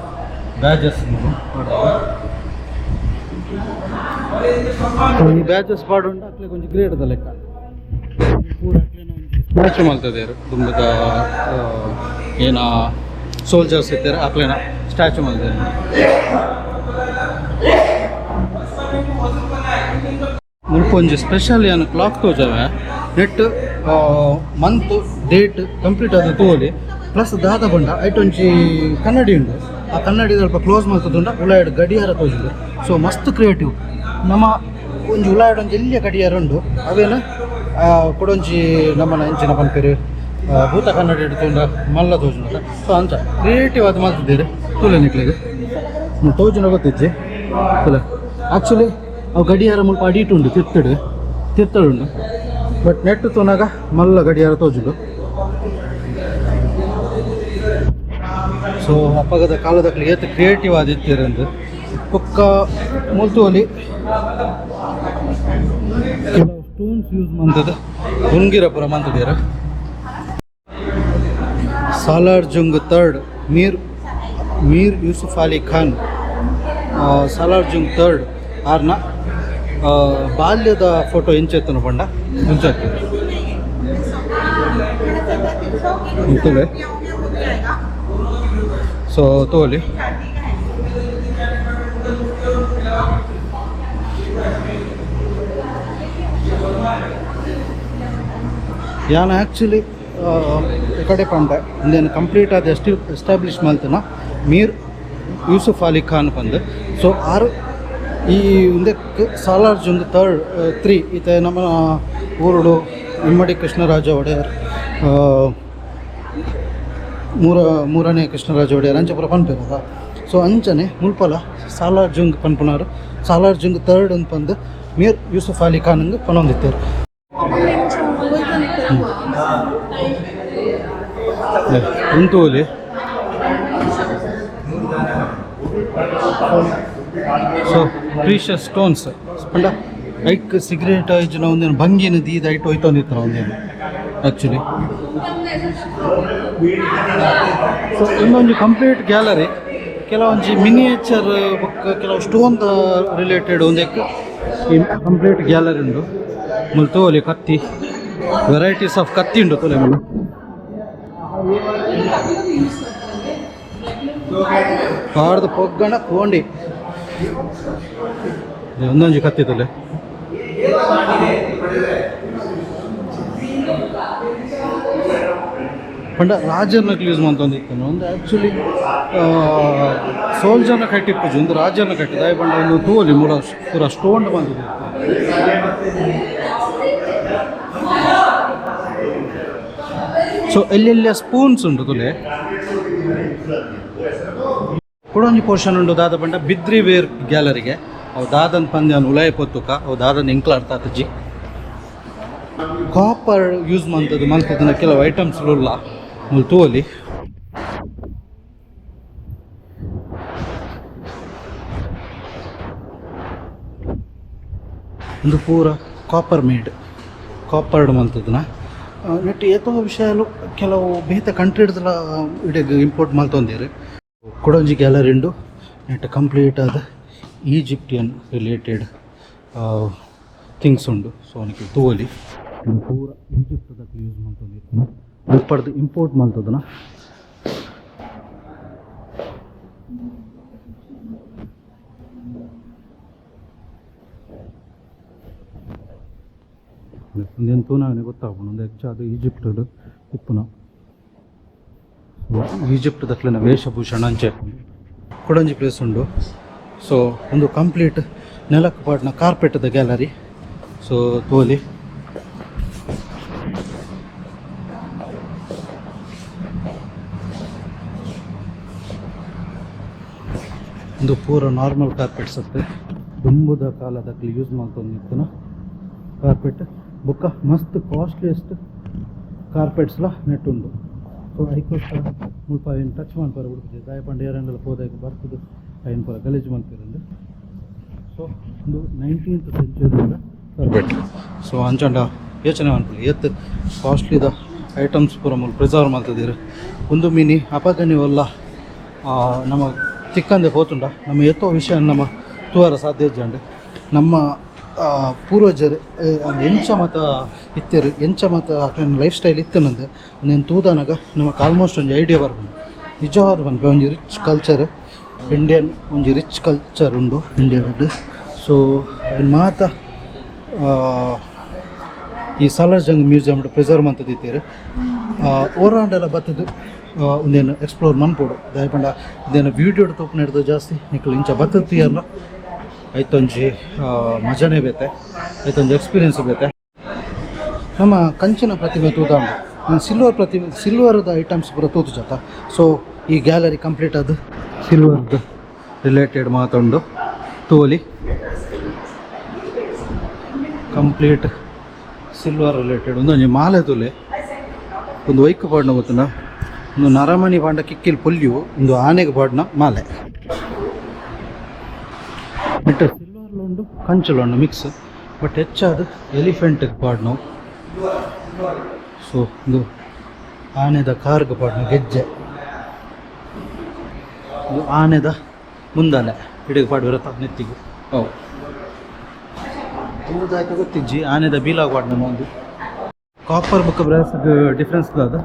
ಬ್ಯಾಜಸ್. ಈ ಬ್ಯಾಜಸ್ ಪಾಡುಂಡ ಅಕ್ಲೆಗ್ ಒಂಜಿ ಗ್ರೇಡ್ ದ ಲೆಕ್ಕ. ಪೂರ ಅಕ್ಲೆನ ಒಂಜಿ ಸ್ಟ್ಯಾಚು ಮಲ್ತದೆರ್. ದುಂಬುದ ಏನ ಸೋಲ್ಜರ್ಸ್ ಇತ್ತೆರ್, ಅಕ್ಲೆನ ಸ್ಟ್ಯಾಚು ಮಲ್ದೆರ್. ಮುಲ್ಪ ಒಂಜಿ ಸ್ಪೆಷಲ್ ಯಾನ್ ಕ್ಲಾಕ್ ತೋಜವೆ. ನೆಟ್ ಮಂತ್ ಡೇಟ್ ಕಂಪ್ಲೀಟ್ ಆದ್ ತೂವೊಲಿ. ಪ್ಲಸ್ ದಾದ ಪಂಡ ಐಟ್ ಒಂಜಿ ಕನ್ನಡಿ ಉಂಡು. ಆ ಕನ್ನಡಿ ಸ್ವಲ್ಪ ಕ್ಲೋಸ್ ಮಲ್ತದುಂಡ ಉಲಾಯ್ಡ್ ಗಡಿಯಾರ ತೋಜುಂಡು. ಸೊ ಮಸ್ತ್ ಕ್ರಿಯೇಟಿವ್. ನಮ್ಮ ಒಂಜಿ ಉಲಾಯ್ಡ್ ಒಂಜಿ ಎಲ್ಯ ಗಡಿಯಾರ ಉಂಡು. ಅವೇನು ಕುಡೊಂಜಿ ನಮ್ಮನ ಎಂಚಿನ ಪನ್ಪೆರ್, ಭೂತ ಕನ್ನಡಿ ತೂಂಡ ಮಲ್ಲ ತೋಜುಂಡು. ಸೊ ಅಂಚ ಕ್ರಿಯೇಟಿವ್ ಆದ್ ಮಲ್ತಿದ್ದೇರು. ತೂಲೆ ನಿಕ್ಲೆಗ್ ತೋಜುನ ಗೊತ್ತಿಜ್ಜಿ, ತೂಲೆ. ಆ್ಯಕ್ಚುಲಿ ಅವು ಗಡಿಯಾರ ಮುಲ್ಪ ಅಡಿಟ್ ಉಂಡು, ತಿರ್ತಡು ತಿರ್ತಡು ಉಂಡು. ಬಟ್ ನೆಟ್ ತೂನಾಗ ಮಲ್ಲ ಗಡಿಯಾರ ತೋಜುಂಡು. ಸೊ ಅಪಗದ ಕಾಲದಕ್ಲೆ ಏತ್ ಕ್ರಿಯೇಟಿವ್ ಆದಿತ್ತೆರ್ ಅಂದ್. ಬೊಕ್ಕ ಮುಲ್ತುವಲಿ ಕೆಲವು ಸ್ಟೋನ್ಸ್ ಯೂಸ್ ಮಂತದ ಉಂಗಿರ ಪೂರ ಮಂತದೇರು. ಸಾಲಾರ್ ಜುಂಗ್ ಥರ್ಡ್ ಮೀರ್ ಮೀರ್ ಯೂಸುಫ್ ಅಲಿ ಖಾನ್ ಸಾಲಾರ್ ಜುಂಗ್ ಥರ್ಡ್ ಆರ್ನ ಬಾಲ್ಯದ ಫೋಟೋ ಎಂಚೆತ್ತನ ಪಂಡ ಮುಂಚಾಗ್ತದೆ ಮುತ್ತುವೆ. ಸೊ ತೋಲಿ ಯಾನ್ ಆ್ಯಕ್ಚುಲಿ ಕಡೆ ಪಂಡ ಇಂದೇನು ಕಂಪ್ಲೀಟ್ ಆದ ಎಸ್ಟಾಬ್ಲಿಷ್ ಮಲ್ತನ ಮೀರ್ ಯೂಸುಫ್ ಅಲಿ ಖಾನ್ ಪಂದ್. ಸೊ ಆರು ಈ ಉಂದೆಕ್ ಸಾಲಾರ್ ಜುಂಗ್ ಥರ್ಡ್ ತ್ರೀ ಇತ್ತೆ ನಮ್ಮ ಊರುಡು ಇಮ್ಮಡಿ ಕೃಷ್ಣರಾಜ ಒಡೆಯರ್ ಮೂರನೇ ಕೃಷ್ಣರಾಜ ಒಡೆಯರ್ ಅಂಚ ಪೂರ ಪನ್ಪೆರ್. ಸೊ ಅಂಚನೆ ಮುಲ್ಪಲ ಸಾಲಾರ್ ಜುಂಗ್ ಪನ್ಪುನಾರು ಸಾಲಾರ್ ಜುಂಗ್ ಥರ್ಡ್ ಅಂತ ಪಂದ್ ಮೀರ್ Yusuf Ali Khan ಪನೊಂದಿತ್ತೆರ್. ಉಂತುವಲಿ so precious stones ಪಂಡ ಐಕ್ ಸಿಗರೇಟ್ ಇಜ್ಜಿನ ಒಂದೇನು ಭಂಗಿನ ದೀದ ಐಟ್ ಹೋಯ್ತೊಂದಿತ್ತರ ಒಂದೇನು ಆ್ಯಕ್ಚುಲಿ. ಸೊ ಇನ್ನೊಂದು ಕಂಪ್ಲೀಟ್ ಗ್ಯಾಲರಿ ಕೆಲವೊಂಜಿ ಮಿನಿಯೇಚರ್ ಬೊಕ್ಕ ಕೆಲವು ಸ್ಟೋನ್ ರಿಲೇಟೆಡ್ ಒಂದೆಕ್ ಈ ಕಂಪ್ಲೀಟ್ ಗ್ಯಾಲರಿ ಉಂಡು. ಮುಲ್ ತೋಲಿ ಕತ್ತಿ ವೆರೈಟೀಸ್ ಆಫ್ ಕತ್ತಿ ಉಂಡು ತೋಲೆ ಮುಲ್ಲ ಪಾಡ್ದು ಪೊಗ್ಗಣ ಕೋಂಡಿ ಒಂದೊಂಜಿ ಕತ್ತಿ ತೊಲೆ. ಪಂಡ ರಾಜನ ಯೂಸ್ ಮಂತೊಂದಿತ್ತು ಒಂದು ಆ್ಯಕ್ಚುಲಿ ಸೋಲ್ಜರ್ನ ಕಟ್ಟಿಪ್ಪುಜಿ ಒಂದು ರಾಜನ ಕಟ್ಟಿ ದಾಯ ಪಂಡ ಒಂದು ತೂವಲಿ ಮೂಲ ಪೂರ ಸ್ಟೋನ್ ಬಂದಿದೆ. ಸೊ ಎಲ್ಲೆಲ್ಲ ಸ್ಪೂನ್ಸ್ ಉಂಟು ತುಲೆ. ಕುಡೊಂಜಿ ಪೋರ್ಷನ್ ಉಂಡು ದಾದ ಪಂಡ ಬಿದ್ರಿ ವೇರ್ ಗ್ಯಾಲರಿಗೆ. ಅವು ದಾದನ್ ಪಂದ್ಯ ಉಲಾಯ ಪೊತ್ತುಕ ಅವು ದಾದನ್ ಎಂಕ್ಲ ಅರ್ಥ ಆತಜಿ. ಕಾಪರ್ ಯೂಸ್ ಮಂತದ್ದು ಮಲ್ತದನ ಕೆಲವು ಐಟಮ್ಸ್ ಉಲ್ಲ ಮುಲ್ ತೂವಲಿ. ಒಂದು ಪೂರ ಕಾಪರ್ ಮೇಡ್ ಕಾಪರ್ಡ್ ಮಲ್ತದನ ನೆಟ್ ಏತೋ ವಿಷಯಲು ಕೆಲವು ಬೇತೆ ಕಂಟ್ರಿಡ್ದಲ ಇಡೆಗ್ ಇಂಪೋರ್ಟ್ ಮಲ್ತೊಂದೇರು. ಕುಡೊಂಜಿ ಗ್ಯಾಲರಿ ಉಂಡು ನೆಟ್ ಕಂಪ್ಲೀಟ್ ಆದ Egyptian related things ಉಂಡು. ಸೊ ಅವನಿಗೆ ತೂವಲಿ ಪೂರ ಈಜಿಪ್ಟದಕ್ಕೆ ಯೂಸ್ ಮಲ್ತೊಂದಿತ್ತು ಅಲ್ಪಡ್ದು ಇಂಪೋರ್ಟ್ ಮಲ್ತದನ. ಉಂದೆನ್ ತೂನಗನೆ ಗೊತ್ತಾಪುಂಡು ಉಂದು ಹೆಚ್ಚಾದ್ ಈಜಿಪ್ಟ್ ಇಪ್ಪುನ ಈಜಿಪ್ಟ್ ದಕ್ಲೆನ ವೇಷಭೂಷಣ ಅಂಚೆ ಕುಡೊಂಜಿ ಪ್ಲೇಸ್ ಉಂಡು. ಸೊ ಒಂದು ಕಂಪ್ಲೀಟ್ ನೆಲಕ್ ಪಾಡ್ನ ಕಾರ್ಪೆಟ್ದ ಗ್ಯಾಲರಿ. ಸೊ ತೋಲಿ ಒಂದು ಪೂರ ನಾರ್ಮಲ್ ಕಾರ್ಪೆಟ್ಸ್ ಅತ್ತೆ ದುಂಬುದ ಕಾಲದಕ್ಲು ಯೂಸ್ ಮಲ್ತೊಂದಿತ್ತುನ ಕಾರ್ಪೆಟ್ ಬೊಕ್ಕ ಮಸ್ತ್ ಕಾಸ್ಟ್ಲಿಯೆಸ್ಟ್ ಕಾರ್ಪೆಟ್ಸ್ಲ ನೆಟ್ ಉಂಡು. ಸೊ ಐಕೋಸ್ಕರ ಮುಲ್ಪ ಐನ್ ಟಚ್ ಮನ್ಪರೆ ಬುಡ್ಪುಜಿ ದಾಯೆ ಪಂಡ ಏರಂಡಲ ಪೋದಾಯ್ಕ್ ಬರ್ತದೆ ಐನ್ ಪೂರ ಗಲೀಜು ಮನ್ಪೆರಂದು. ಸೊ ಒಂದು 19th ಸೆಂಚುರಿದ carpet. So ಅಂಚಂಡ ಯೋಚನೆ ಮನ್ಪುಲೆ ಏತ್ ಕಾಸ್ಟ್ಲಿದ ಐಟಮ್ಸ್ ಪೂರ ಮೂಲು ಪ್ರಿಸರ್ವ್ ಮಲ್ತದೆರ್. ಉಂದು ಮಿನಿ ಅಪಗನಿ ಒಲ್ಲ ನಮ್ಮ ತಿಕ್ಕಂದೆ ಪೋತುಂಡ ನಮ್ಮ ಏತೋ ವಿಷಯ ನಮ್ಮ ತೂವರ ಸಾಧ್ಯ ಇಜ್ಜಂಡ್. ನಮ್ಮ ಪೂರ್ವಜರು ಎಂಚ ಮತ ಇತ್ತೆರ್ ಎಂಚ ಮತ ಅಕ್ಲೆನ ಲೈಫ್ ಸ್ಟೈಲ್ ಇತ್ತನಂದು ಉಂದೆನ್ ತೂದನಗ ನಮಕ್ ಆಲ್ಮೋಸ್ಟ್ ಒಂಜಿ ಐಡಿಯಾ ಬರ್ಪುಂಡು. ನಿಜವಾದ್ ಪನ್ಪೆ ಒಂಜಿ rich culture Indian ಒಂಜಿ ರಿಚ್ ಕಲ್ಚರ್ ಉಂಡು ಇಂಡಿಯನ್. ಸೊ ಐನ್ ಮಾತ ಈ ಸಾಲಾರ್ ಜಂಗ್ ಮ್ಯೂಸಿಯಂ ಪ್ರಿಸರ್ವ್ ಮಂತುದಿತ್ತೆರ್. ಓರಾಂಡಲ ಬತ್ತುದು ಉಂದೆನ್ ಎಕ್ಸ್ಪ್ಲೋರ್ ಮನ್ಪೊಡು ದಾಯೆ ಪಂಡ ಉಂದೆನ್ ವೀಡಿಯೋಡ್ ತೂಪುನೆಡ್ದ್ ಜಾಸ್ತಿ ನಿಕುಲು ಇಂಚ ಬತ್ತುದು ತೂಯರ್ಲ ಐತೊಂಜಿ ಮಜನೇ ಬೇತೆ ಐತೊಂಜಿ ಎಕ್ಸ್ಪೀರಿಯನ್ಸ್ ಬೇತೆ. ನಮ್ಮ ಕಂಚಿನ ಪ್ರತಿಮೆ ತೂದಾಂಡ ಸಿಲ್ವರ್ ಪ್ರತಿಮೆ ಸಿಲ್ವರ್ದ ಐಟಮ್ಸ್ ಪೂರ ತೂತುಜತ. ಸೊ ಈ ಗ್ಯಾಲರಿ ಕಂಪ್ಲೀಟ್ ಅದು ಸಿಲ್ವರ್ದ ರಿಲೇಟೆಡ್ ಮಾತುಂಡು ತೋಲಿ complete silver related ಒಂದೊಂಜಿ ಮಾಲೆ ತೂಲೆ ಒಂದು ವೈಕ್ ಪಾಡ್ನ ಗೊತ್ತುಂಡ ಒಂದು ನರಮಣಿ ಪಾಂಡ ಕಿಕ್ಕಿಲ್ ಪೊಲ್ಯು ಒಂದು ಆನೆಗೆ ಪಾಡ್ನ ಮಾಲೆ. But ಸಿಲ್ವರ್ಲು ಉಂಡು ಕಂಚಲು ಉಂಡು ಮಿಕ್ಸ್ ಬಟ್ ಹೆಚ್ಚಾದ ಎಲಿಫೆಂಟ್ ಪಾಡ್ನು. ಸೊ ಇದು ಆನೆದ ಕಾರ್ಗ್ ಪಾಡ್ನು ಗೆಜ್ಜೆ. ಇದು ಆನೆದ ಮುಂದಾಲೆ ಹಿಡಿಗೆ ಪಾಡ್ವಿರತ್ತ ನೆತ್ತಿಗೆ. ಅವು ಊದಾಯ್ತು ಗೊತ್ತಿಜ್ಜಿ ಆನೆದ ಬೀಲಾಗ ಪಾಡ್ನ ಒಂದು ಕಾಪರ್ ಬೊಕ್ಕ ಬ್ರಾಸ್ ಡಿಫ್ರೆನ್ಸ್ ದಾದ?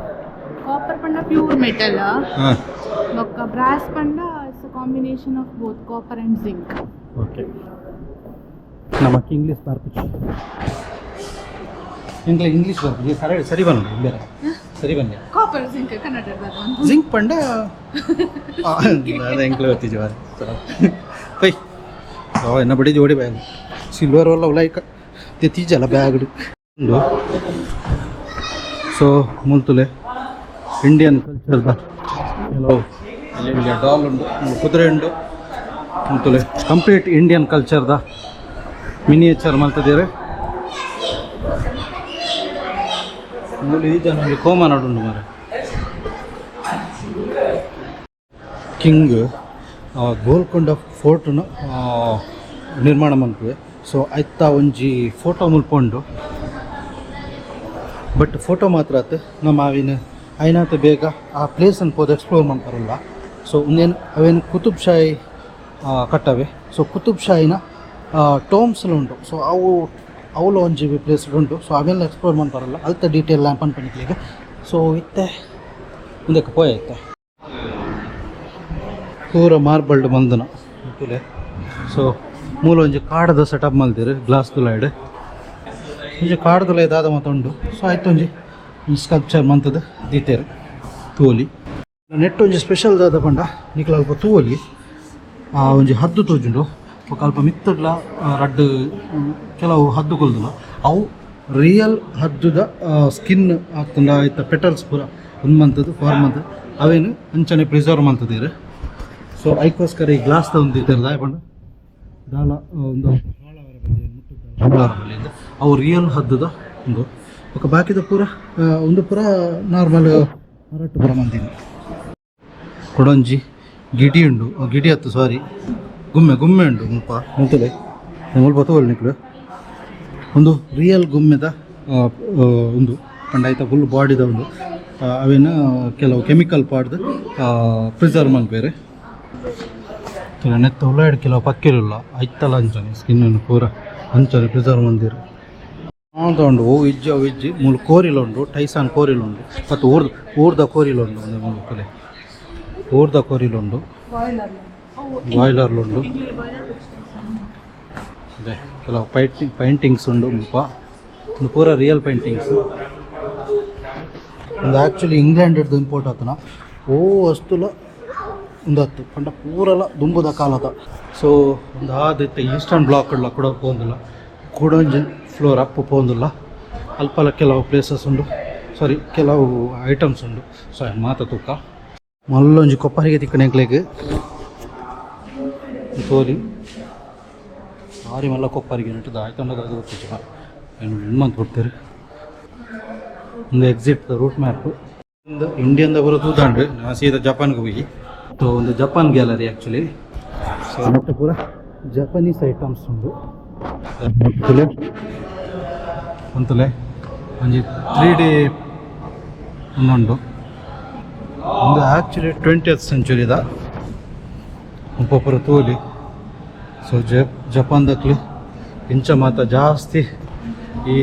ಕಾಪರ್ ಪಂಡ ಪ್ಯೂರ್ ಮೆಟಲ್. ಹಾಂ. ಬೊಕ್ಕ ಬ್ರಾಸ್ ಪಂಡ it's a combination of both copper and zinc. Okay, ನಮಕ್ English ಬರ್ಪುಜಿ. ಎಂಕ್ಲೆ English ಬರ್ಪುಜಿ. ಸರಿ ಸರಿ ಬನ್ನಿ, ಬೇರೆ ಸರಿ ಬನ್ನಿ. Copper zinc Kannada. ಜಿಂಕ್ ಪಂಡ ಅದೇ ಎಂಕ್ಲೆ ಗೊತ್ತಿಜ್ಜಿ. ಬಾರಿ ಪೈ ಓ ಎನ್ನ ಬಡಿ ಜೋಡಿ ಬ್ಯಾಗ್ ಸಿಲ್ವರ್ ಅಲ್ಲ ಲೈಕ್ ತೆತ್ತೀಜಲ್ಲ ಬ್ಯಾಗ್ ಉಂಡು. ಸೊ ಮುಲ್ತುಲೆ ಇಂಡಿಯನ್ ಕಲ್ಚರ್ದ ಕೆಲವು ಇಲ್ಲಿ ಡಾಲ್ ಉಂಡು, ಒಂದು ಕುದುರೆ ಉಂಡು. ಮುಲ್ತುಲೆ ಕಂಪ್ಲೀಟ್ ಇಂಡಿಯನ್ ಕಲ್ಚರ್ದ ಮಿನಿಯೇಚರ್ ಮಲ್ತದಿರೆ. ಮೂಲು ಈ ಜನ ಒಂಜಿ ಕೋಮ ನಡುಂಡು ಮಾರೆ. ಕಿಂಗ್ ಗೋಲ್ಕೊಂಡ ಫೋರ್ಟ್ನು ನಿರ್ಮಾಣ ಮಲ್ಪುವೆ. ಸೊ ಐತ ಒಂಜಿ ಫೋಟೋ ಮುಲ್ಪ ಉಂಡು. ಬಟ್ ಫೋಟೋ ಮಾತ್ರ ಆತು ನಮ್ಮ ಅವಿನ ಐನಾತ ಬೇಗ ಆ ಪ್ಲೇಸನ್ನು ಪೋದು ಎಕ್ಸ್ಪ್ಲೋರ್ ಮಲ್ಪರಲ್ಲ. ಸೊ ಉಂದೇನು ಅವೇನು ಕುತುಬ್ ಶಾಹಿ ಕಟ್ಟವೆ. ಸೊ ಕುತುಬ್ ಶಾಹಿನ ಟೋಮ್ಸ್ಲ ಉಂಟು. ಸೊ ಅವು ಅವುಲ ಒಂಜಿ ಪ್ಲೇಸ್ ಉಂಟು. ಸೊ ಅವೆಲ್ಲ ಎಕ್ಸ್ಪ್ಲೋರ್ ಮಲ್ಪರಲ್ಲ, ಅಲ್ತ ಡೀಟೇಲ್ ಪನ್ಪನಿಕ್ಲಿಗೆ. ಸೊ ಇತ್ತೆ ಮುಂದಕ್ಕೆ ಪೋಯ. ಇತ್ತೆ ಪೂರ ಮಾರ್ಬಲ್ಡ್ ಮಂದನ ತೂಲೆ. ಸೊ ಮೂಲ ಒಂಜಿ ಕಾಡದ ಸೆಟಪ್ ಮಲ್ದಿರು ಗ್ಲಾಸ್ ದುಲಾಯ್ಡ್. ಒಂಜಿ ಕಾಡ್ದುಲ ದಾದ ಮಾತ ಉಂಡು. ಸೊ ಆಯ್ತು, ಒಂಜಿ ಸ್ಕಲ್ಪ್ಚರ್ ಮಂತದ ದೀತೇರು ತೂವೊಲಿ. ನೆಟ್ ಒಂಜಿ ಸ್ಪೆಷಲ್ ದಾದ ಪಂಡ ನಿಕುಲು ಅಲ್ಪ ತೂವೊಲಿ, ಆ ಒಂಜಿ ಹದ್ದು ತೋಜುಂಡು. ಬೊಕ ಅಲ್ಪ ಮಿತ್ತುಡ್ಲ ರಡ್ಡ್ ಕೆಲವು ಹದ್ದು ಕೊಲ್ದುಲ. ಅವು ರಿಯಲ್ ಹದ್ದುದ ಸ್ಕಿನ್ ಆತುಂಡ ಐತ ಪೆಟಲ್ಸ್ ಪೂರ ಉಂದು ಮಂತದ್ದು ಫಾರ್ಮ್ ಮಂತದ್ದು ಅವೇನು ಅಂಚನೆ ಪ್ರಿಸರ್ವ್ ಮಂತದೀರು. ಸೊ ಐಕೋಸ್ಕರ ಈ ಗ್ಲಾಸ್ದ ಒಂದು ದೀತೆರ್. ದಾಯೆ ಪಂಡ ದಾಲ ಒಂದು ಹಾಳಾವರೆ ಬಲ್ಲಿ. ಅವು ರಿಯಲ್ ಹದ್ದುದ ಒಂದು. ಬೊಕ ಬಾಕಿದ ಪೂರ ಒಂದು ಪೂರ ನಾರ್ಮಲ್ ಮರಟ್ ಪೂರ ಮಂದಿನಿ. ಕೊಡೊಂಜಿ ಗಿಡಿ ಉಂಡು. ಗಿಡಿ ಅತ್ತು, ಸಾರಿ, ಗುಮ್ಮೆ ಗುಮ್ಮೆ ಉಂಡು ಮುಲ್ಪ. ಮುಲ್ತಲೆ ಮುಲ್ಪ ತೋಲ್ ನಿಕ್ಲು ಒಂದು ರಿಯಲ್ ಗುಮ್ಮೆದ ಆ, ಆ, ಒಂದು ಪಂಡ ಐತ ಫುಲ್ ಬಾಡಿದ ಒಂದು ಅವೇನ ಕೆಲವು ಕೆಮಿಕಲ್ ಪಾಡ್ದು ಪ್ರಿಸರ್ವ್ ಮಲ್ಪೆರ್. ನೆತ್ತ ಉಲಾಯ್ಡ್ ಕೆಲವು ಪಕ್ಕಿರುಲ್ಲ ಐತಲ ಅಂಚನೆ ಸ್ಕಿನ್ ಪೂರ ಅಂಚನೆ ಪ್ರಿಸರ್ವ್ ಮಂದಿರು. ಉಂಡು. ಓ ಇಜ್ಜಿ, ಅವು ಇಜ್ಜಿ. ಮೂಲು ಕೋರಿಲ ಉಂಡು, ಟೈಸಾನ್ ಕೋರಿಲ ಉಂಡು. ಮತ್ತು ಊರ್ದ ಊರ್ದ ಕೋರಿಲ ಉಂಡು. ಒಂದು ಮೂಲು ಕಲೆ ಊರ್ದ ಕೋರಿಲ ಉಂಡು, ಬಾಯ್ಲರ್ಲು ಉಂಡು. ಅದೇ ಕೆಲವು ಪೈಂಟಿಂಗ್ಸ್ ಉಂಡು ಮುಲ್ಪ. ಒಂದು ಪೂರ ರಿಯಲ್ ಪೈಂಟಿಂಗ್ಸ್. ಒಂದು ಆ್ಯಕ್ಚುಲಿ ಇಂಗ್ಲೆಂಡ್ ಹಿಡ್ದು ಇಂಪೋರ್ಟ್ ಆತನ ಓ ವಸ್ತುಲ ಒಂದು ಹತ್ತು ಪಂಡ ಪೂರಲ ದುಂಬುದ ಕಾಲದ. ಸೊ ಒಂದು ಆದಿತ್ತೆ ಈಸ್ಟರ್ನ್ ಬ್ಲಾಕ್ ಉಳ್ಳ ಕೂಡ ಪೋಂದಿಲ್ಲ. ಕೂಡೊಂಜಿ ಫ್ಲೋರ್ ಅಪ್ಪು ಪೋಂದಿಲ್ಲ. ಅಲ್ಪಲ ಕೆಲವು ಪ್ಲೇಸಸ್ ಉಂಡು, ಸಾರಿ, ಕೆಲವು ಐಟಮ್ಸ್ ಉಂಡು. ಸೊ ಮಾತ ತೂಕ. ಮಲ್ಲೊಂಜಿ ಕೊಪ್ಪರಿಗೆ ತಿಕ್ಕಣೆಕ್ಲೆಗ್ ತೋಲಿ. ಭಾರಿ ಮಲ್ಲ ಕೊಪ್ಪರಿಗೆ ನೆಟ್ಟದ ಆಯ್ತಂಡ ಅದು ಗೊತ್ತಿಜ್ಜಿ. ಹೆಣ್ಮಂತ್ ಕೊಡ್ತಾರೆ. ಒಂದು exit route map. ಒಂದು ಇಂಡಿಯನ್ ಪೂರ ತೂದಾಂಡ್ ನಾ ಸೀದಾ ಜಪಾನ್ಗೆ ಹೋಗಿ. ಸೊ ಒಂದು Japan gallery actually. So ಮತ್ತೆ ಪೂರ ಜಪಾನೀಸ್ ಐಟಮ್ಸ್ ಉಂಡು. ತುಲೆ ಒಂತುಲೆ ಒಂಜಿ 3D ಒಂದುಂಡು. ಒಂದು ಆ್ಯಕ್ಚುಲಿ 20th ಸೆಂಚುರಿದ ಪೂರ ತೋಲಿ. ಸೊ ಜಪಾನ್ದಕ್ಲು ಇಂಚ ಮಾತ ಜಾಸ್ತಿ ಈ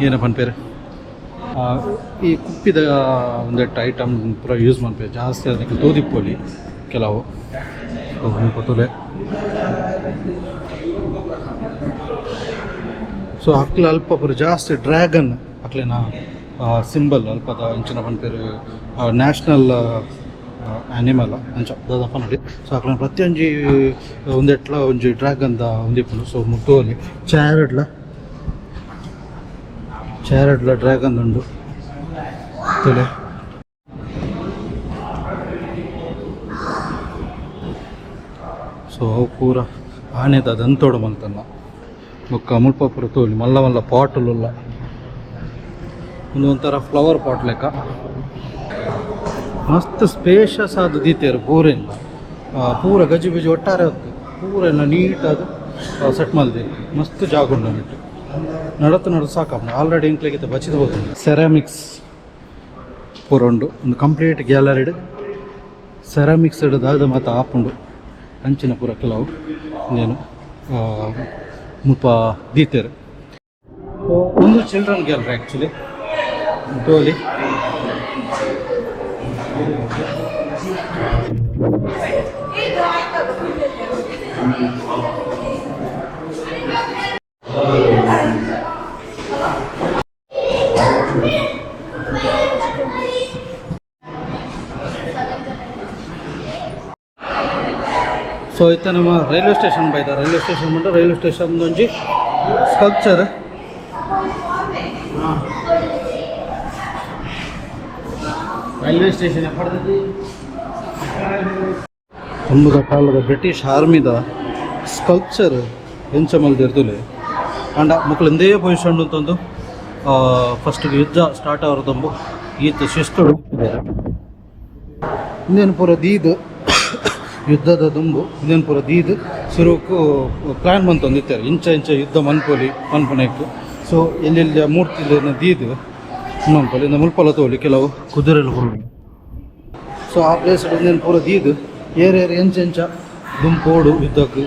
ಏನ ಪನ್ಪೇರು ಈ ಕುಪ್ಪಿದ ಒಂದೆಟ್ಟು ಐಟಮ್ ಪೂರ ಯೂಸ್ ಮನ್ಪೇರು ಜಾಸ್ತಿ. ಅದಕ್ಕೆ ತೋದಿಪ್ಪೊಲಿ ಕೆಲವು ತುಲೆ. ಸೊ ಅಕ್ಲು ಅಲ್ಪ ಪೂರ ಜಾಸ್ತಿ ಡ್ರ್ಯಾಗನ್ ಅಕ್ಲೆನ ಸಿಂಬಲ್ ಅಲ್ಪದ ಇಂಚಿನ ಪನ್ಪೇರು ನ್ಯಾಷನಲ್ ಆನಿಮಲ್ ಅಂಚ ದಾದಪ್ಪ ನೋಡಿ. ಸೊ ಅಕ್ಲೆನ ಪ್ರತಿಯೊಂಜಿ ಒಂದೆಟ್ಲ ಒಂಜಿ ಡ್ರ್ಯಾಗನ್ದ ಒಂದಿಪ್ಪುಂಡು. ಸೊ ಮುಟ್ಟುವಲ್ಲಿ ಚೇರ್ಡ್ಲ ಚೇರ್ಡ್ಲ ಡ್ರ್ಯಾಗನ್ ಉಂಡು ತುಲೆ. ಸೊ ಅವು ಪೂರ ಆನೆದ ದಂತೋಡು ಮಂತನ್ನ. ಬೊಕ್ಕ ಮುಲ್ಪ ಪೂರ ತೋಲಿ ಮಲ್ಲ ಮಲ್ಲ ಪಾಟುಲುಲ್ಲ. ಒಂದು ಒಂಥರ ಫ್ಲವರ್ ಪಾಟ್ ಲೆಕ್ಕ ಮಸ್ತ್ ಸ್ಪೇಷಸ್ ಆದ್ ದೀತೆರ್. ಪೂರೆಲ್ಲ ಪೂರ ಗಜಿ ಬಿಜಿ ಒಟ್ಟಾರೆ ಹೊತ್ತು ಪೂರ ಎಲ್ಲ ನೀಟ್ ಅದು. Set ಮಲ್ದಿ ಮಸ್ತ್ ಜಾಗ ಉಂಡು ನೆಟ್ ನಡತು ನಡತು ಸಾಕಪ್ಪ ಆಲ್ರೆಡಿ ಇಂಕ್ಲೆಗಿತ್ತ ಬಚ್ಚಿದ ಹೋಗ್ತದೆ. ಸೆರಾಮಿಕ್ಸ್ ಪೂರ ಉಂಡು. ಒಂದು ಕಂಪ್ಲೀಟ್ ಗ್ಯಾಲರಿಡ್ ಸೆರಾಮಿಕ್ಸ್ ದಾದ ಮಾತ ಆಪುಂಡು ಅಂಚಿನ ಪೂರ ಕೆಲವು నేను ಮುಲ್ಪ ದೀತೆರ್. ಒಂದು children gallery actually ತೋಲಿ. So ಇತ್ತೆ ನಮ್ಮ ರೈಲ್ವೆ ಸ್ಟೇಷನ್ ಬೈದ. ರೈಲ್ವೆ ಸ್ಟೇಷನ್ ಬಂದು ರೈಲ್ವೆ ಸ್ಟೇಷನ್ ಒಂಜಿ sculpture. Railway station ಪಡೆದಿದ್ದು. ತುಂಬದ ಕಾಲದ ಬ್ರಿಟಿಷ್ ಆರ್ಮಿದ ಸ್ಕಲ್ಪ್ಚರ್ ಎಂಚ ಮಲ್ದಿರ್ತುಲೆ ಅಂಡ ಮೊಕುಲು ಎಂದೇ ಪೊಸಿಷನ್ ಅಂತಂದು ಫಸ್ಟ್ ಯುದ್ಧ ಸ್ಟಾರ್ಟ್ ಆವರದಂಬು ಈತ ಶಿಸ್ತು ಇಂದೇನು ಪೂರ ದೀದ್ ಯುದ್ಧದ ದುಂಬು ಇಂದೇನು ಪೂರ ದೀದ್ ಸುರುಕು ಪ್ಲ್ಯಾನ್ ಮಂತೊಂದಿತ್ತಾರೆ ಇಂಚ ಇಂಚ ಯುದ್ಧ ಮನ್ಪೊಲಿ ಮನ್ಪುನೆಕ್. ಸೊ ಎಲ್ಲೆಲ್ಲಿ ಮೂರ್ತಿ ದೀದ್ ಮನ್ಪೊಲಿ ಇಂದ ಮುಲ್ಪಲ ತೋಲಿ ಕೆಲವು ಕುದುರೆಲು ಪೂರ. ಸೊ ಆ ಪ್ಲೇಸ್ ಇಂದೇನು ಪೂರ ದೀದ್ ಏರ್ ಏರ್ ಎಂಚ ಎಂಚ ದುಂಪೋಡು ಯುದ್ಧಕ್ಕೆ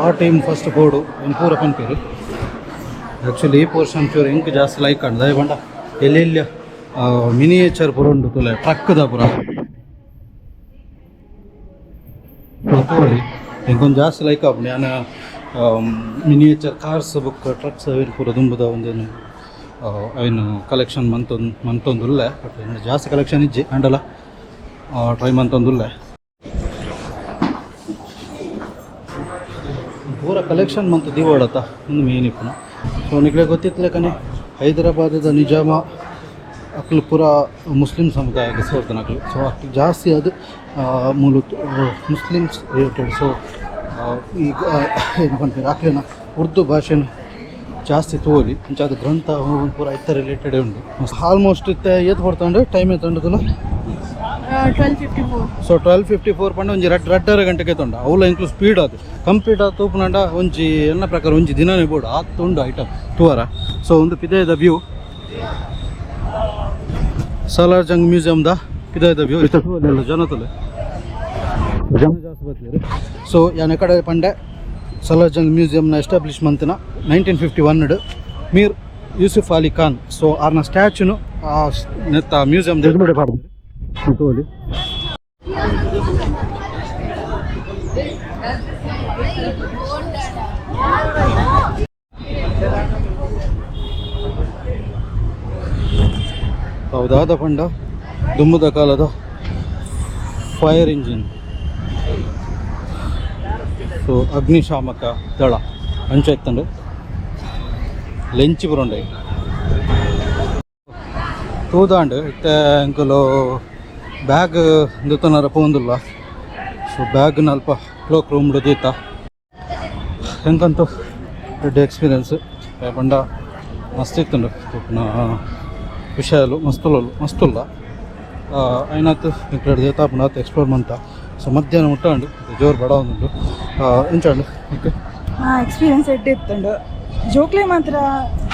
ಆ ಟೈಮ್ ಫಸ್ಟ್ ಪೋಡು ಒಂದು ಪೂರ ಪನ್ಪೇರು. ಆ್ಯಕ್ಚುಲಿ ಈ ಪೋರ್ಷನ್ ಚೂರು ಎಂಕ್ ಜಾಸ್ತಿ ಲೈಕ್ ಆಂಡ್ ದಾಯೆ ಪಂಡ ಎಲ್ಲೆಲ್ಲಿ ಮಿನಿಯೇಚರ್ ಪೂರ ಉಂಡು ತುಲೆ ಟ್ರಕ್ದ ಪೂರ ತೋಳಿ. ಎಂಕೊಂದು ಜಾಸ್ತಿ ಲೈಕ್ ಆಪುಂಡು ಯಾನ ಮಿನಿಯೇಚರ್ ಕಾರ್ಸ್ ಬೊಕ್ಕ ಟ್ರಕ್ಸ್ ಅವೇನು ಪೂರ ದುಂಬುದ ಒಂದೇನು ಅವೇನು ಕಲೆಕ್ಷನ್ ಮಂತೊಂದು ಮಂತೊಂದುಲ್ಲೆ. ಬಟ್ ಏನು ಜಾಸ್ತಿ ಕಲೆಕ್ಷನ್ ಇಜ್ಜಿ ಅಂಡಲ ಟ್ರೈ ಮಂತೊಂದುಲ್ಲೆ. ಪೂರ ಕಲೆಕ್ಷನ್ ಮಂತು ದಿವೋಡತ ಒಂದು ಮೇನ್ ಇಪ್ಪುನ. ಸೊ ನಿಕ್ಲೆ ಗೊತ್ತಿತ್ತಲೆಕನೆ ಹೈದರಾಬಾದದ ನಿಜಾಮ ಅಕ್ಲು ಪೂರ ಮುಸ್ಲಿಂ ಸಮುದಾಯಕ್ಕೆ ಸೇರ್ತನ ಅಕ್ಲು. ಸೊ ಅಕ್ಲು ಜಾಸ್ತಿ ಅದು ಮೂಲ Muslims related. So ಈಗ ಏನು ಪನ್ಪೆರ್ ಅಕ್ಲೆನ ಉರ್ದು ಭಾಷೆನ ಜಾಸ್ತಿ ತೋಲಿ ಅಂಚಾದ ಗ್ರಂಥ ಪೂರ ಐತ ರಿಲೇಟೆಡ್ ಉಂಡು. ಆಲ್ಮೋಸ್ಟ್ ಇತ್ತೆ ಏತ್ ಪೊರ್ತುಂಡು ಟೈಮ್ ಏತುಂಡುದುಲ? 12:54. ಸೊ 12:54 ಪಂಡ ಒಂಜಿ ರಡ್ಡ್ ರಡ್ಡರ ಗಂಟೆಗೆ ತೊಂಡ ಅವುಲ ಎಂಕ್ಲು ಸ್ಪೀಡ್ ಅದು ಕಂಪ್ಲೀಟ್ ಆದ್ ತೂಪುನಂಡ ಒಂಜಿ ಎನ್ನ ಪ್ರಕಾರ ಒಂಜಿ ದಿನನೇ ಬೋಡು ಆತ್ ಉಂಡು ಐಟಮ್ ತೂವರ. ಸೊ ಒಂದು ಪಿದಯದ ವ್ಯೂ, ಸಲಾರ್ ಜಂಗ್ ಮ್ಯೂಸಿಯಂದ ಪಿದಯದ ವ್ಯೂ. ಇತ್ತ ತೂವೊಲಿ ಜನ ತೂಲೆ ಜನ ಜಾಸ್ತಿ ಬತ್ತೇರು. ಸೊ ಯಾನ್ ಕಡೆ ಪಂಡೆ ಸಲಾರ್ ಜಂಗ್ ಮ್ಯೂಸಿಯಂನ ಎಸ್ಟಾಬ್ಲಿಷ್ ಮಂತಿನ 1951 ಮೀರ್ ಯೂಸುಫ್ ಅಲಿ ಖಾನ್. ಸೊ ಆರ್ನ ಸ್ಟ್ಯಾಚುನು ಆ ನೆತ್ತ ಮ್ಯೂಸಿಯಂ ಎದುರುಗಡೆ ಪಾಡ್ದೆರ್ ತೂವೊಲಿ. ಹೌದಾದ ಪಂಡ ದುಂಬುದ ಕಾಲದ fire engine. So ಅಗ್ನಿಶಾಮಕ ದಳ ಅಂಚ ಇತ್ತಂಡು ಲೆಂಚಿ ಪುರ ತೂದಾಂಡ್. ಇತ್ತೆ ಎಂಕುಲು ಬ್ಯಾಗ್ ದೆತ್ತೊನರ ಪೋವೊಂದುಲ್ಲ. ಸೊ ಬ್ಯಾಗ್ ಅಲ್ಪ ಕ್ಲೋಕ್ ರೂಮ್ ದೀತ. ಎಂಕಂತೂ ಎಡ್ಡೆ ಎಕ್ಸ್ಪೀರಿಯನ್ಸ್ ಪಂಡ ಮಸ್ತ್ ಇತ್ತುಂಡು. ತೂಪುನ ವಿಷಯಲು ಮಸ್ತುಲ್ಲ ಮಸ್ತುಲ್ಲ ಐನಾತ್ ಎಂಕ್ಲೆಡ್ ದೇತಾಪುಂಡು ಆತ್ ಎಕ್ಸ್ಪ್ಲೋರ್ ಮಂತ. ಸೊ ಮಧ್ಯಾಹ್ನ ಮುಟ್ಟ ಉಂಡು ಜೋರು ಬಡ ಉಂಡು ಎಂಚ ಓಕೆ. ಹಾಂ, ಎಕ್ಸ್ಪೀರಿಯನ್ಸ್ ಎಡ್ಡೆ ಇತ್ತುಂಡು. ಜೋಕ್ಲೆ ಮಾತ್ರ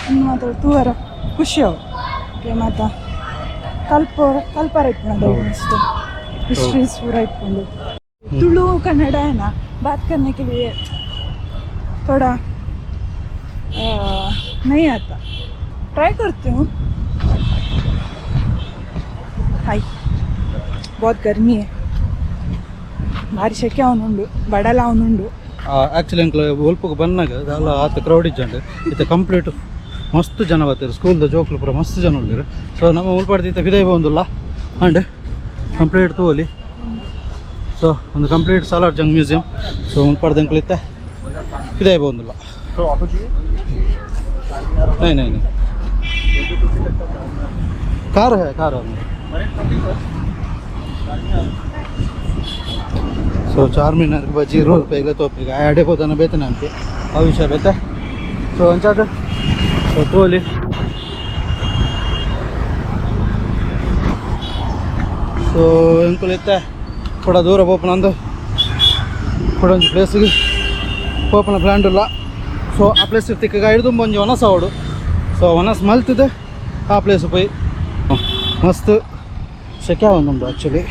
ಒಂದು ಮಾತ್ರ ತೂವರ ಖುಷಿ ಅವು. ಮಾತ ಕಲ್ಪ ಕಲ್ಪರ ಇಪ್ಪುಂಡು ಮಸ್ತ್ ಹಿಸ್ಟ್ರೀಸ್ ಪೂರ ಇಪ್ಪುಂಡು. तुळु कन्नड़ है ना, बात करने के लिए थोड़ा नहीं आता, ट्राई करती हूँ। हाय, बहुत गर्मी है. ಭಾರಿ ಶೆಕೆ ಅವನುಂಡು ಬಡಲ ಅವನುಂಡು. ಆ್ಯಕ್ಚುಲಿ ಎಂಕ್ಲ ಒಲ್ಪಗೆ ಬನ್ನಾಗ ದಾಲ ಆತ ಕ್ರೌಡ್ ಇಜ್ಜಂಡು. ಇತ್ತೆ ಕಂಪ್ಲೀಟ್ ಮಸ್ತ್ ಜನ ಬರ್ತಾರೆ. ಸ್ಕೂಲ್ದ ಜೋಕ್ಲು ಪೂರ ಮಸ್ತ್ ಜನ ಉಲ್ಲೆರ್. ಸೊ ನಮ್ಮ ಉಲ್ಪಾಡ್ದು ಇತ್ತೆ ಪಿದಯಿ ಪೋವೊಂದುಲ್ಲ ಅಂಡ್ ಕಂಪ್ಲೀಟ್ ತೂವೊಲಿ. ಸೊ ಒಂದು complete Salar Jung museum. So ಮುಲ್ಪಾಡ್ದು ಎಂಕ್ಲು ಇತ್ತೆ ಪಿದಯಿ ಪೋವೊಂದುಲ್ಲ. नहीं नहीं नहीं, कार है, कार है. ಸೊ ಚಾರ್ಮಿನಾರ್ ಬಜ್ಜಿ 20 ರೂಪಾಯಿಗೆ ತೋಪಿಗೆ ಅಡೆ ಪೋತನ ಬೇತನೆ ಅಂತೆ ಆ ವಿಷಯ ಬೇತೆ. ಸೊ ಅಂಚಾದ ಸೊ ತೋಲಿ. ಸೊ ಎಂಕುಲು ಇತ್ತೆ ಕೂಡ ದೂರ ಪೋಪುನಂದು ಕೂಡ ಒಂಜಿ ಪ್ಲೇಸ್ಗೆ. ಪೋಪುನ ಪ್ಲ್ಯಾನ್ ಉಲ್ಲ. ಸೊ ಆ ಪ್ಲೇಸ್ ತಿಕ್ಕ ಐದು ಒಂಜಿ ವನಸ್ ಆವಡು. ಸೊ ವನಸ್ ಮಲ್ತದೆ ಆ ಪ್ಲೇಸ್ ಪೋಯಿ. ಮಸ್ತ್ ಸೆಕೆ ಆವೊಂದುಂಡು ಆ್ಯಕ್ಚುಲಿ.